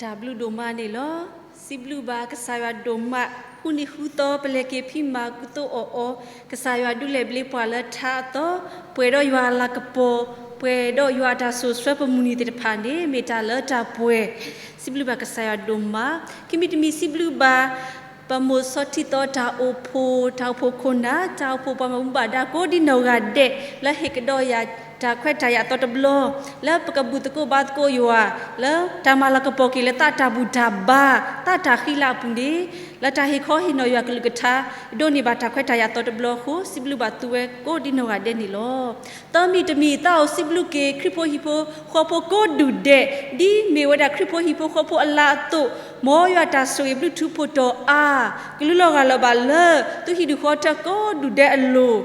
တၢ်ဘျုးဒိၣ်မးန့ၣ်လီၤ. စံးဘျုးဘၣ်ကစၢ်ယွၤဒိၣ်မး, ဃုနံၤဃုသီ ပလဲၤက့ၤဖံးမၤကူသိးအီၣ်အီၤ, ကစၢ်ယွၤဒုးလဲၤဘျ့ပှၤလၢထါအသီ, ပှဲၤဒီးယွၤအလၤကပီၤ, ပှဲၤဒီးယွၤအတၢ်စိာ်ဆှၢပမုၢ်နံၤသ့ၣ်တဖၣ်န့ၣ် မ့ၢ်တၢ်လၢတၢ်ပှဲၤ, စံးဘျုးဘၣ်ကစၢ်ယွၤဒိၣ်မး, ခံမံၤတမံၤစံးဘျုးဘၣ် ပမိၢ်စီၤထံသီတၢ်အိၣ်ဖှိၣ်, တၢ်အိၣ်ဖှိၣ်ခိၣ်နၢ်, တၢ်အိၣ်ဖှိၣ်ပှၤမၤဘူၣ်ဘၣ်ဒါကိးဒ်နီၢ်ဂၤဒဲး, လၢဟ့ၣ်ကဒီးယၤတၢ်ခွဲးတၢ်ယာ်အသီတဘျီ, လၢပကဘူၣ်သကိးဘါသကိးယွၤ, လၢတၢ်မၤလၤကပီၤက့ၤလၢသးတၢ်ဘူၣ်တၢ်ဘါ, သးတၢ်ဃံလၤအပူၤန့ၣ်, လၢတၢ်ဟ့ၣ်ခီဟ့ၣ်နီၤယွၤကလုၢ်ကထါ, ဒိးန့ၢ်ဘၣ်တၢ်ခွဲးတၢ်ယာ်အသီတဘျီအဃိ, စံးဘျုးဘၣ်သုဝဲကိးဒ်နီၢ်ဂၤဒဲးန့ၣ်လီၤ. သၢမံၤတမံၤ သးအိၣ်စံးဘျုးက့ၤ ခရံာ်ဖိဟံၣ်ဖိဃီဖိကိးဒူၣ်ဒဲး, ဒ်မ့ၢ်ဝဲဒၣ်ခရံာ်ဖိဟံၣ်ဖိဃီဖိအလၤအသိး, မ်ယွၤတၢ်ဆိၣ်ဂ့ၤဘျုးထူးဖှိၣ်တီၤအါ, ကလုၢ်လီၤဂာ်လီၤဘၣ်လၢ သုဟံၣ်ဒူၣ်ဃီထၢကိးဒူၣ်ဒဲးအလိၤ,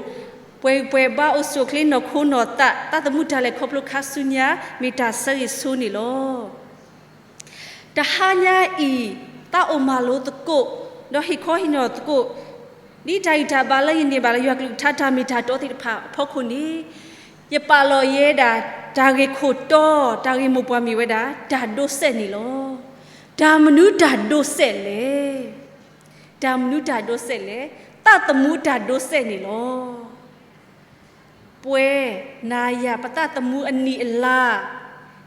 ပှဲၤဂံၢ်ပှဲၤဘါအိၣ်ဆူၣ်အိၣ်ချ့နီၢ်ခိနီၢ်သး, သးသမူတၢ်လဲၤခီဖျိခါဆူညါ မ့ၢ်တၢ်ဆၢဂ့ၤဆိန့ၣ်လီၤ. တဟါညါအံၤ, သးအိၣ်မၤလိသကိး, ဒီးဟ့ၣ်ခီဟ့ၣ်နီၤသကိး, ဒ်တၢ်ဂံၢ်တၢ်ဘါလၢယန့ၢ်ဘၣ်လၢယွၤကလုၢ်ကထါတၢ်မ့ၢ်တၢ်တီသ့ၣ်တဖၣ်အဖီခိၣ်န့ၣ်, ယပာ်လီၤယဲဒၣ် တၢ်ဂ့ၢ်ခိၣ်တီ, တၢ်ဂ့ၢ်မိၢ်ပှၢ်မ့ၢ်ဝဲဒၣ် တၢ်ဒိးစဲးန့ၣ်လီၤ. တၢ်မနုၤတၢ်ဒိးစဲးလဲၣ်. တၢ်မနုၤတၢ်ဒိးစဲးလဲၣ်. သးသမူတၢ်ဒိးစဲးန့ၣ်လီၤ. ပှဲၤနၤယၤပသးသမူအနံၣ်အလါ,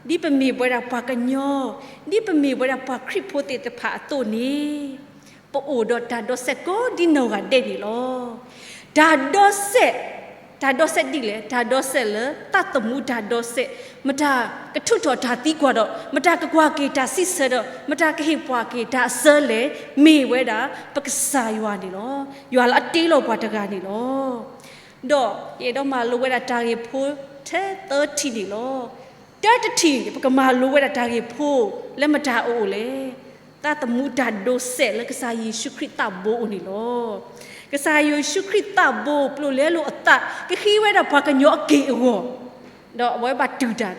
ဒ်ပမ့ၢ်ပဝဲဒၣ်ပှၤကညီ, ဒ်ပမ့ၢ်ပဝဲဒၣ်ပှၤခရံာ်ဖိသ့ၣ်တဖၣ်အသိးန့ၣ်, ပအိၣ်ဒီးတၢ်ဒိးစဲးကိးဒ်နီၢ်ဂၤဒဲးန့ၣ်လီၤ. တၢ်ဒိးစဲး, တၢ်ဒိးစဲးဒ်လဲၣ်, တၢ်ဒိးစဲးလၢသးသမူတၢ်ဒိးစဲး, မတၤကထုးထီၣ်တၢ်သံကွၢ်ဒီး, မတၤကကွၢ်က့ၤတၢ်စံးဆၢဒီး, မတၤကဟ့ၣ်ပှၤက့ၤတၢ်အစၢလဲၣ်, မ့ၢ်ဝဲဒၣ်ပကစၢ်ယွၤန့ၣ်လီၤ. ယွၤလၢအတ့လီၤပှၤတဂၤန့ၣ်လီၤ. ဒီးယအဲၣ်ဒိးမၤလိဝဲဒၣ်တၢ်ဂ့ၢ်ဖိထဲသၢထံၣ်န့ၣ်လီၤ. တၢတထံၣ်န့ၣ် ပကမၤလိဝဲဒၣ်တၢ်ဂ့ၢ်ဖိလၢမတၤအအိၣ်လဲၣ်. သးသမူတၢ်ဒိးစဲးလၢကစၢ်ယ့ၣ်ၡူးခရံာ်သးဘိအအိၣ်န့ၣ်လီၤ. ကစၢ်ယ့ၣ်ၡူးခရံာ်သးဘိပျိာ်လဲလိာ်အသး ကဃ့ဝဲဒၣ်ပှၤကညီအက့ၢ်အဂီၤ, ဒီးအဝဲဘၣ်တူၢ်တၢ်,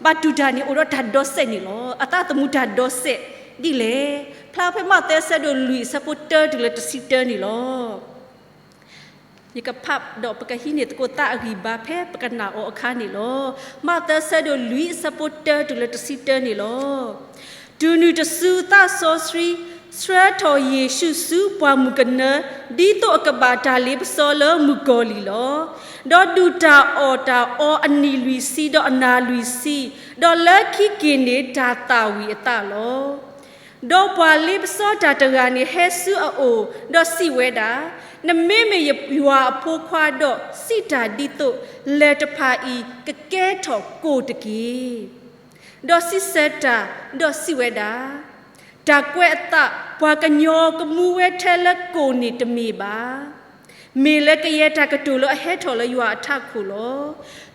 ဘၣ်တူၢ်တၢ်န့ၣ်အိၣ်ဒီးတၢ်ဒိးစဲးန့ၣ်လီၤ. အသးသမူတၢ်ဒိးစဲးဒ်လဲၣ်. ဖျါဖဲမးသဲဆၢဒိၣ်လွံၢ်အဆၢဖိတၢတုၤလၢတဆံတၢန့ၣ်လီၤ. ယကဖးဒီးပကဟံးန့ၢ်သကိးသးအဂံၢ်ဘါဖဲပကနၣ်အီၤအခါန့ၣ်လီၤ. မးသဲဆၢဒိၣ်လွံၢ်အဆၢဖိတၢတုၤလၢတဆံတၢန့ၣ်လီၤ. တုၤနုၤတစုသးစီဆှံ ဆှၢထီၣ်ယ့ၣ်ၡူးဆူပှၢ်မုၢ်ကနၢ, ဒ်သိးအကဘၣ်တၢ်လ့ပစီလၢမုၣ်ကီၤလံၢ်လီၤ. ဒီးဒုၣ်တၢ်အီၣ်တၢ်အီအနံၣ်လွံၢ်ဆံ ဒီးအနၤလွံၢ်ဆံ, ဒီးလၢခံက့ၤန့ၣ်တၢ်သၣ်ဝံၤအသးလီၤ. ဒီးပှၤလ့ပစီတၢ်တဂၤန့ၣ် ဟဲဆူအအိၣ်, ဒီးစံးဝဲဒၣ်, နမ့မ့ၢ်ယွၤအဖိခွါဒီး စံးတၢ်ဒ်သိး, လၢၢ်တဖၣ်အံၤကကဲထီၣ်ကိၢ်တက့ၢ်. ဒီးစံးဆၢတၢ်, ဒီးစံးဝဲဒၣ်, တၢ်ကွဲးအသးပှၤကညီကမူဝဲထဲလၢကိၢ်န့ၣ်တမ့ၢ်ဘၣ်. မ့ၢ်လၢကယဲၢ်တၢ်ကတိၤလၢအဟဲထီၣ်လၢယွၤအထးခိၣ်လီၤ.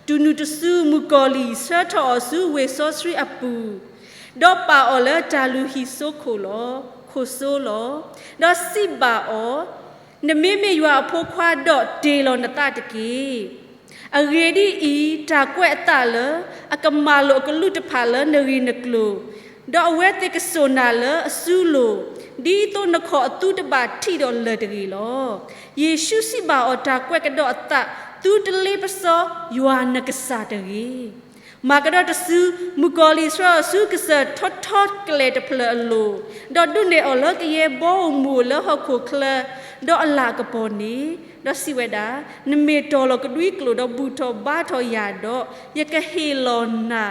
တုၤနုၤတစုမုၣ်ကီၤလံၢ်ဆှၢထီၣ်အီၤဆူဝ့ၢ်စီဆှံအပူၤ, ဒီးပာ်အီၤလၢတၢ်လုၢ်ဟံၣ်စိခိၣ်လီၤ, ခိၣ်စိလီၤ. ဒီးစံးဘၣ်အီၤ, နမ့မ့ၢ်ယွၤအဖိခွါဒီးတ့ၢ်လီၤနသးတက့ၢ်. အဂ့ၢ်ဒ်အံၤ, တၢ်ကွဲးအသးလၢ အကမၤလိာ်အကလူးတဖၣ်လၢနဂ့ၢ်နကျိၤ, ဒီးအဝဲသ့ၣ်ကစိာ်နၤလၢအစုလိၤ, ဒ်သိးနခီၣ်အသူတဘၣ်ထံးဒီးလၢၢ်တဂ့ၤလီၤ. ယ့ၣ်ၡူးစံးဘၣ်အီၤ, တၢ်ကွဲးကဒီးအသး, သုတလ့ပစီယွၤနကစၢ်တဂ့ၤ. မၤကဒီးတစု, မုၣ်ကီၤလံၢ်ဆှၢအီၤဆူကစၢၢ်ထီထီကလဲာ်တဖျၢၣ်အလိၤ, ဒီးဒုးနဲၣ်အီၤလၢကယဲၢ်ဘီဧိၤမုၢ်ဧိၤလၢဟီၣ်ခိၣ်ချၢ, ဒီးအလၤကပီၤန့ၣ်, ဒီးစံးဝဲဒၣ်, နမ့ၢ်တီၢ်လီၤကဒွံကျိာ်ဒီးဘူၣ်ထီၣ်ဘါထီၣ်ယၤဒီး, ယကဟ့ၣ်လီၤနၤ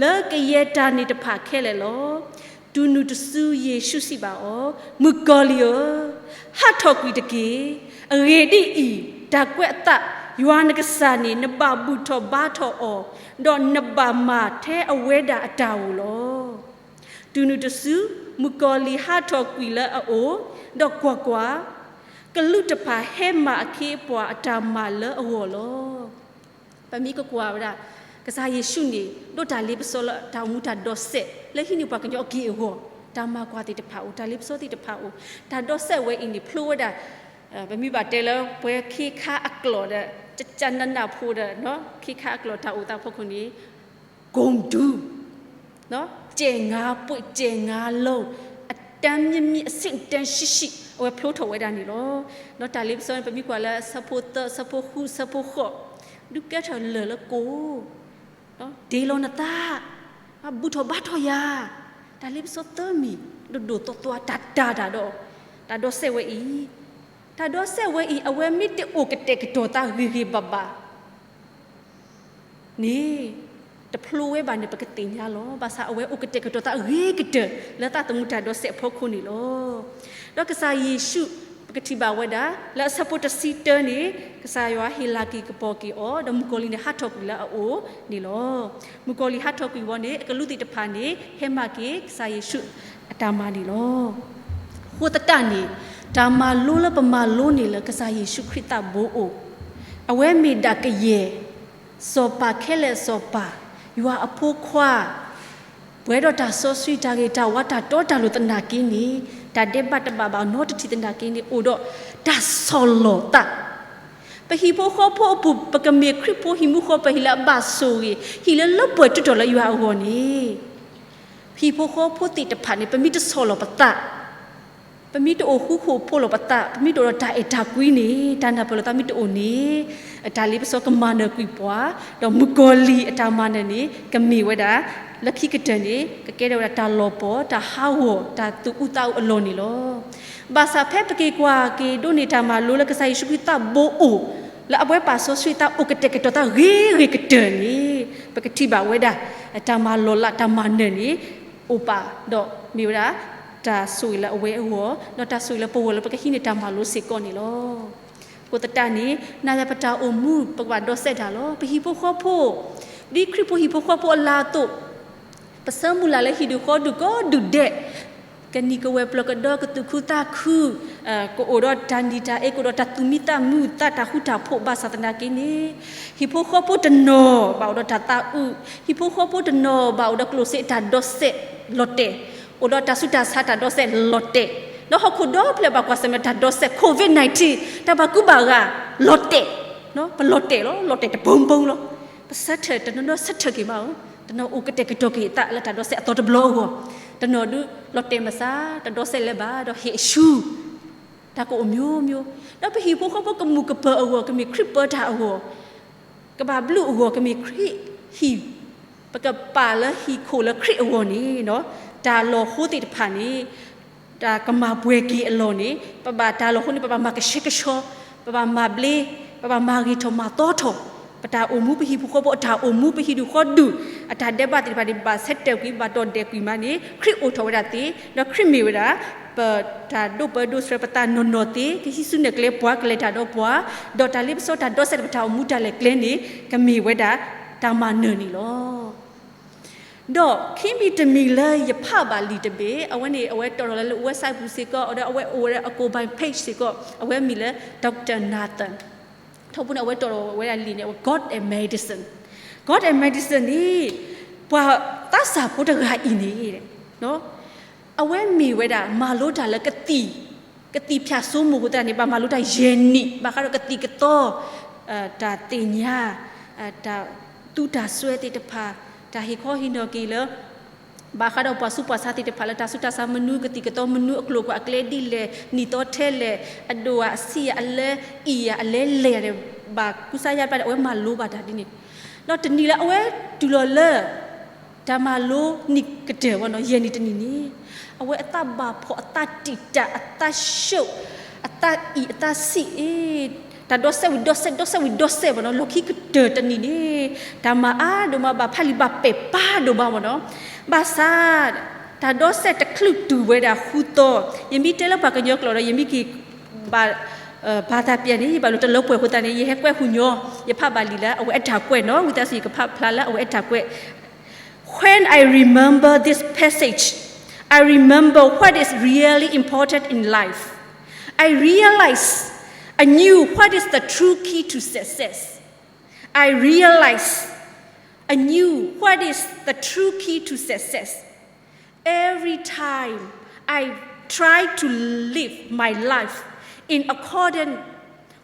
လၢကယဲၢ်တၢ်န့ၣ်တဖၣ်ခဲလၢာ်လီၤ. တုၤနုၤတစုယ့ၣ်ၡူးစံးဘၣ်အီၤ, မုၣ်ကီၤလံၢ်ဧၢ, ဟးထီၣ်ကွံာ်တက့ၢ်. အဂ့ၢ်ဒ်အံၤ, တၢ်ကွဲးအသး, ယွၤနကစၢ်န့ၣ် နဘၣ်ဘူၣ်ထီၣ်ဘါထီၣ်အီၤ, ဒီးနဘၣ်မၤထဲအဝဲဒၣ်အတၢ်ဧိၤလီၤ. တုၤနုၤတစု, မုၣ်ကီၤလံၢ်ဟးထီၣ်ကွံာ်လၢအအိၣ်, ဒီးကွၢ်ကွၢ်, ကလူးတဖၣ်ဟဲမၤအခ့အပှၤအတၢ်မၤလၢအဂီၢ်လီၤ. ပမ့ၢ်ကကွၢ်ဝဲဒၣ်, ကစၢ်ယ့ၣ်ၡူးန့ၣ် ဒိးတၢ်လ့ပစီလၢတၢ်အိၣ်မူတၢ်ဒိးစဲး လၢဟံးန့ၢ်ပှၤကညီအက့ၢ်အဂီၤ, တၢ်မၤကွၢ်သ့ၣ်တဖၣ်အိၣ်, တၢ်လ့ပစီသ့ၣ်တဖၣ်အိၣ်, တၢ်ဒိးစဲးဝဲအံၤန့ၣ် ဖျိဝဲဒၣ်, ပမ့ၢ်ဘၣ်တဲလၢပှဲၤခ့ခါအကျိာ်ဒီး, ကကနနၢ်ဖိဒီး, ခ့ခါအကျိာ်တၢ်အိၣ်သးဖီခိၣ်န့ၣ်, ကိၢ်ဒူ ကြယ်ငါးပွင့် ကြယ်ငါးလုံး, အတန်းမြင့်မြင့် အဆင့်တန်းရှိရှိ အဝဲဖျိထီၣ်ဝဲဒၣ်န့ၣ်လီၤ. ဒီးတၢ်လ့ပစီန့ၣ် ပမ့ၢ်ကွၢ်လၢအဆၢဖိသၢ, အဆၢဖိဃု, အဆၢဖိဃိး, ဒုးကဲထီၣ်လၢၢ်လၢကိၢ်, တ့လီၤနသး, အဘူးထီၣ်ဘါထီၣ်ယၤ, တၢ်လ့ပစီသၢမံၤ, ဒိၣ်ဒိၣ်သွဲသွဲတၢ်တၢ်တၢ်ဒီး, တၢ်ဒိးစဲးဝဲအံၤ, တၢ်ဒိးစဲးဝဲအံၤ အဝဲမ့ၢ်တအိၣ်ကတဲာ်ကတီၤသးဂ့ၤဂ့ၤဘၣ်ဘၣ် န့ၣ်, တဖျိဝဲဘၣ်န့ၣ် ပကသ့ၣ်ညါလီၤ. ဘၣ်ဆၣ်အဝဲအိၣ်ကတဲာ်ကတီၤသးဂ့ၤကတၢၢ် လၢသးသမူတၢ်ဒိးစဲးအဖီခိၣ်န့ၣ်လီၤ. ဒီးကစၢ်ယ့ၣ်ၡူး ပကထံၣ်ဘၣ်ဝဲဒၣ် လၢအဆၢဖိတဆံတၢန့ၣ် ကစၢ်ယွၤဟ့ၣ်လၤက့ၤကပီၤက့ၤအီၤ ဒီးမုၣ်ကီၤလံၢ်န့ၣ်ဟးထီၣ်ကွံာ်လၢအအိၣ်န့ၣ်လီၤ. မုၣ်ကီၤလံၢ်ဟးထီၣ်ကွံာ်ဝံၤန့ၣ် အကလူးသ့ၣ်တဖၣ်န့ၣ် ဟဲမၤက့ၤကစၢ်ယ့ၣ်ၡူးအတၢ်မၤန့ၣ်လီၤ. အဃိသတးန့ၣ် တၢ်မၤလိလၢပမၤလိန့ၣ်လၢကစၢ်ယ့ၣ်ၡူးခရံာ်သးဘိအိၣ်, အဝဲမ့ၢ်ဒၣ်ကယဲၢ် စီၤပၤခဲလၢာ်စီၤပၤ, ယွၤအဖိခွါ, ပှဲၤဒီးတၢ်စီဆှံတၢ်ဂ့ၤတၢ်ဝါတၢ်တီတၢ်လိၤသနာ်က့န့ၣ်, တၢ်ဒဲးဘးတဘၣ်ဘၣ်နီတထံၣ်သနာ်က့န့ၣ် အိၣ်ဒီးတၢ်ဆီၣ်လီၤသး ပဟံၣ်ဖိဃီဖိအပူၤ ပကမ့ၢ်ခရံာ်ဖိဟံၣ်မူဃီ ပဟံၣ်လၢအဘၣ်ဆိၣ်ဂ့ၤ, ဟံၣ်လၢလၢပှဲၤတုၤထီၣ်လၢယွၤအဂီၢ်န့ၣ်, ပဟံၣ်ဖိဃီဖိသ့ၣ်တဖၣ်န့ၣ် ပမ့ၢ်တဆီၣ်လီၤပသး, ပမ့ၢ်တအိၣ်ဃူဃီဖိးလီၤပသး, ပမ့ၢ်တအိၣ်ဒီးတၢ်အဲၣ်တၢ်ကွံန့ၣ်, တၢ်နၢ်ပၢၢ်လိာ်သးမ့ၢ်တအိၣ်န့ၣ်, တၢ်လ့ပစီကမၤနၢၤကွံာ်ပှၤ, ဒီးမုၣ်ကီၤလံၢ်အတၢ်မၤနၢၤန့ၣ် ကမ့ၢ်ဝဲဒၣ် လၢခံကတၢၢ်န့ၣ် ကကဲထီၣ်ဝဲဒၣ်တၢ်လီၤပှီၢ်, တၢ်ဟးဂီၤ, တၢ်သူၣ်အုးသးအုးအလီၢ်န့ၣ်လီၤ. ဘၣ်ဆၣ်ဖဲပက့ၤကွၢ်က့ၤဒိးန့ၢ်တၢ်မၤလိလၢကစၢ်ယ့ၣ်ၡူးခရံာ်သးဘိအိၣ်, လၢအဝဲပာ်စီဆှံသးအိၣ်ကတဲာ်ကတီၤသးဂ့ၤဂ့ၤကတၢၢ်န့ၣ်, ပကထံၣ်ဘၣ်ဝဲဒၣ် တၢ်မၤလီၤလးတၢ်မၤနၢၤန့ၣ် အိၣ်ပာ်ဒီးမ့ၢ်ဝဲဒၣ် တၢ်ဆိၣ်ဂ့ၤလၢအဝဲအဂီၢ်, ဒီးတၢ်ဆိၣ်ဂ့ၤလၢပဂီၢ်လၢပကဟံးန့ၢ်တၢ်မၤလိစ့ၢ်ကီးန့ၣ်လီၤ. အဃိသတးန့ၣ် နၤယၤပတၢ်အိၣ်မူ ပကဘၣ်ဒိးစဲးတၢ်လီၤ. ပဟံၣ်ဖိဃီဖိ, ဒ်ခရံာ်ဖိဟံၣ်ဖိဃီဖိအလၤအသိး, ပဆၢမုၢ်လၢ်လၢဟံၣ်ဒူၣ်ဃီဒူၣ်ကိးဒူၣ်ဒဲး, ကနံၣ်ကဝဲၤပျၢၤကဒီ ကသူၣ်ခုသးခု, ကအိၣ်ဒီးတၢ်နံၣ်တၢ်အ့, ကအိၣ်ဒီးတၢ်သူၣ်မံသးမုာ်သး တၢ်ဃူတၢ်ဖိး ဘၣ်ဆၣ်သနာ်က့န့ၣ်, ဟံၣ်ဖိဃီဖိတနီၤဘၣ်အိၣ်ဒီးတၢ်သးအုး, ဟံၣ်ဖိဃီဖိတနီၤဘၣ်အိၣ်ဒီးကျိၣ်စ့အတၢ်ဒိးစဲးလီၤတဲာ်, အိၣ်ဒီးတၢ်ဆူးတၢ်ဆါတၢ်ဒိးစဲးလီၤတဲာ်, ဒီးဟီၣ်ခိၣ်ဒီဖျၢၣ်ဘၣ်ကွၢ်ဆၢၣ်မဲာ်တၢ်ဒိးစဲး COVID nineteen တၢ်ဘၣ်ကူဘၣ်ဂာ်လီၤတဲာ်, ပလီၤတဲာ်လီၤ, လီၤတဲာ်တဘိဘိလီၤ. ပဆၢထၢၣ်တနီၤနီၤဆၢထၢၣ်က့ၤမးဧိၤ, တနီၤအိၣ်ကတဲာ်ကတီၤက့ၤအသးလၢတၢ်ဒိးစဲးအသီတဘျီအဂီၢ်, တနီၤဒုးလီၤတဲာ်မစါ, တၢ်ဒိးစဲးလၢၤဘၣ်ဒီးဟ့ၣ်အဆူ, တၢ်ကအိၣ်မျိုးမျိုး, ဒီးပဟံၣ်ဖိဃီဖိကမူးကပၢၤအဂီၢ် ကမ့ၢ်ခရံာ်ပၢတၢ်အဂီၢ်, ကဘၣ်ဘျုးအဂီၢ် ကမ့ၢ်ခရံာ်ဟံၣ်, ပကပာ်လၢဟံၣ်ခိၣ်လၢခရံာ်အဂီၢ်န့ၣ်, တၢ်လီၢ်ဟိသ့ၣ်တဖၣ်န့ၣ် တၢ်ကမၤပှဲၤက့ၤအလီၢ်န့ၣ် ပဘၣ်တၢ်လီၢ်ဟိန့ၣ် ပဘၣ်မၤကဆှဲကဆှီ, ပဘၣ်မၤဘျ့, ပဘၣ်မၤဂ့ၤထီၣ်မၤသီထီၣ်, ပတၢ်အိၣ်မူ ပဟံၣ်ဖိဃီဖိအတၢ်အိၣ်မူ ပဟံၣ်ဒူၣ်ဃီဒူၣ် အတၢ်ဒဲးဘးသ့ၣ်တဖၣ်န့ၣ် ဘၣ်ဆၢတဲာ်ကွံာ် ဘၣ်တီၢ်ဒဲးကွံာ်မးန့ၣ် ခရံာ်အိၣ်ထီၣ်ဝဲဒၣ်သ့, ဒီးခရံာ်မ့ၢ်ဝဲဒၣ် ပတၢ်ဒိၣ်ပၢဒိၣ်ဆှၢ ပသးနီၢ်နီၢ်သ့, ကဟံးစုနဲၣ်ကျဲပှၤ ကလဲၤတၢ်ဒီးပှၤ, ဒီးတၢ်လ့ပစီတၢ်ဒိးစဲးလၢပတၢ်အိၣ်မူတၢ်လဲၤကျဲန့ၣ် ကမ့ၢ်ဝဲဒၣ်တၢ်မၤနၢၤန့ၣ်လီၤ. ဒီးခံမံၤတမံၤလၢယဖးဘၣ်လံာ်တဘ့ၣ်, အဝဲန့ၣ် အဝဲတီၣ်ထီၣ်လၢ website ပူၤစ့ၢ်ကီး, ဒီးအဝဲအိၣ်ဝဲဒၣ်အကိၣ်ဘၣ် page စ့ၢ်ကီး, အဝဲမံၤလၢ Doctor Nathan ထီဘိန့ၣ် အဝဲတီၣ်ထီၣ်ဝဲဒၣ်လံာ်န့ၣ် God and Medicine, God and Medicine န့ၣ် ပှၤသးစၢ်ဖိတဂၤအံၤန့ၣ် အဝဲမ့ၢ်ဝဲဒၣ်မၤလိတၢ်လၢကသံၣ်, ကသံၣ်ဖၠၣ်စိမိၤအဃိသတးန့ၣ် ဘၣ်မၤလိတၢ်ယဲၢ်နံၣ်, ဘၣ်ဃးဒီးကသံၣ်ကသီ, တၢ်သ့ၣ်ညါ, တၢ်သူတၢ်စွဲသ့ၣ်တဖၣ်, တၢ်ဟ့ၣ်ခီဟ့ၣ်နီၤက့ၤလၢ ဘၣ်ဃးဒီးပှၤဆူးပှၤဆါသ့ၣ်တဖၣ်လၢတၢ်ဆူးတၢ်ဆါမနုၤ, ကသံၣ်ကသီမနုၤ, အကျိၤအကျဲဒ်လဲၣ်, နံၣ်သီထဲလဲၣ်, အဒိၣ်ဧါအဆံးဧါ, အလဲအံၤဧါ, အလဲလဲၢ်ဧါန့ၣ် ဘၣ်ကူစါယါဘျါဒီး အဝဲမၤလိဘၣ်တၢ်ဒ်န့ၣ်, ဒီးတနံၤလၢအဝဲတုၤလီၤလၢ တၢ်မၤလိနံၣ်ကတၢၢ်ဝဲနီၤ, ယဲၢ်နံၣ်တနံၣ်န့ၣ်, အဝဲအသးဘၣ်ဖှီၣ်, အသးတံာ်တာ်, အသးဆှိ, အသးအံၣ်အသးဆံးအ့, တၢ်ဒိးစဲးဝံၤဒိးစဲး, ဒိးစဲးဝံၤဒိးစဲးဝဲနီၤ, လီၢ်ခံကတၢၢ်တနံၣ်န့ၣ် တၢ်မၤအါဒိၣ်မး, ဘၣ်ဖးလံာ်ဘၣ်ပဲာ်ပာ်ဒိၣ်မးဝဲနီၤ, ဘၣ်ဆၣ် တၢ်ဒိးစဲးတချုးတုၤဝဲဒၣ်ဃုသီ, ယမ့ၢ်တဲလၢပှၤကညီကျိာ်ဒီး ယမ့ၢ်က့ၤဘၣ်, ဘၣ်သးပျၢၤန့ၣ် ယဘၣ်လိာ်တလၢပှဲၤအဃိသတးန့ၣ် ယဟဲကွဲးဟူညီ, ယဖးဘၣ်လံာ်လၢအဝဲအတၢ်ကွဲးနီၤ, ဝံသးစူၤ ယကဖးဖျါလၢအဝဲအတၢ်ကွဲး When I remember this passage, I remember what is really important in life. I realize anew what is the true key to success. I realize anew what is the true key to success. Every time I try to live my life in accordance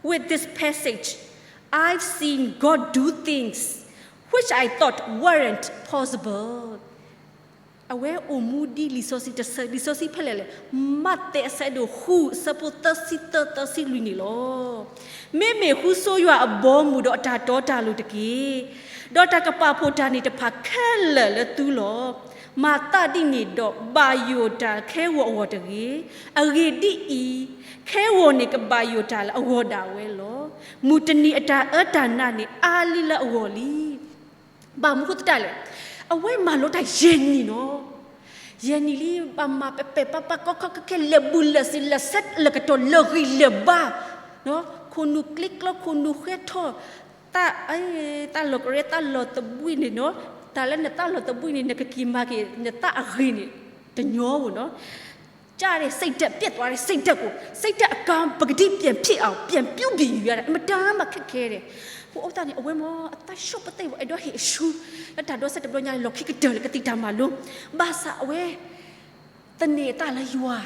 with this passage, I've seen God do things which I thought weren't possible. အဝဲအိၣ်မူဒ်လံာ်စီဆှံတဆၢ, လံာ်စီဆှံဖဲလဲၣ်လဲၣ်, မးသဲအဆၢဒိၣ်ဃု အဆၢဖိသၢဆံသၢ သၢဆံလွံၢ်န့ၣ်လီၤ. မ့မ့ၢ်ဃုဆိယွၤအဘီအမုၢ်ဒီးအတၢ်တီတၢ်လိၤတက့ၢ်. ဒီးတၢ်ကပာ်ဖှိၣ်တၢ်န့ၣ်တဖၣ်ခဲလၢာ်လၢသုလီၤ. မၤသးဒ်န့ၣ်ဒီးဘၣ်ယိၣ်တၢ်ခဲဂီၤအဂီၢ်တဂ့ၤ. အဂ့ၢ်ဒ်အံၤ, ခဲဂီၤန့ၣ်ကဘၣ်ယိၣ်တၢ်လၢအဂီၢ်ဒၣ်ဝဲလီၤ. မုၢ်တနံၤအတၢ်အၢတၢ်နးန့ၣ်အါလံလၢအဂီၢ်လံ. ဘၣ်မနုၤဃိသတးလဲၣ်, အဝဲမၤလိတၢ်ယဲၢ်နံၣ်နီၤ. ယဲၢ်နံၣ်လံ ဘၣ်မၤပပဲာ်ပၢ်ပၢ်ကီကီခဲခဲ လဲၤဘူၣ်လဲၤစံး လဲၤဆဲးလဲၤကတီၤ လဲၤဂံၢ်လဲၤဘါ, ခိၣ်နူာ်ကျ့ကျီ ခိၣ်နူာ်ဃဲထီၣ်, သး, သးလီၤကရဲ သးလီၤသဘှံးန့ၣ်နီၤ, တၢ်လၢနသးလီၤသဘှံးန့ၣ် နကက့ၤမၤက့ၤ နသးအဂ့ၤန့ၣ် တညီဧိၤနီၤ. ကၢ်ဒၣ် စိတ်ဓာတ် ပျက်သွားတယ်, စိတ်ဓာတ် ကို, စိတ်ဓာတ် အကောင်း ပကတိ ပြန်ဖြစ်အောင် ပြန်ပြုပြင်ယူရတယ်, အင်မတန်မှခက်ခဲတယ်. အဃိသတးန့ၣ် အဝဲမ့ၢ်အသးဆူၣ်ပသ့ၣ်ဝဲ အဲၣ်ဒိးဟ့ၣ်အဆူ လၢတၢ်ဒီးစဲးတဘျီညါ လီၢ်ခံကတၢၢ်လၢကသံၣ်တၢ်မၤလိ, ဘၣ်ဆၣ်အဝဲ သန့ၤအသးလၢယွၤ,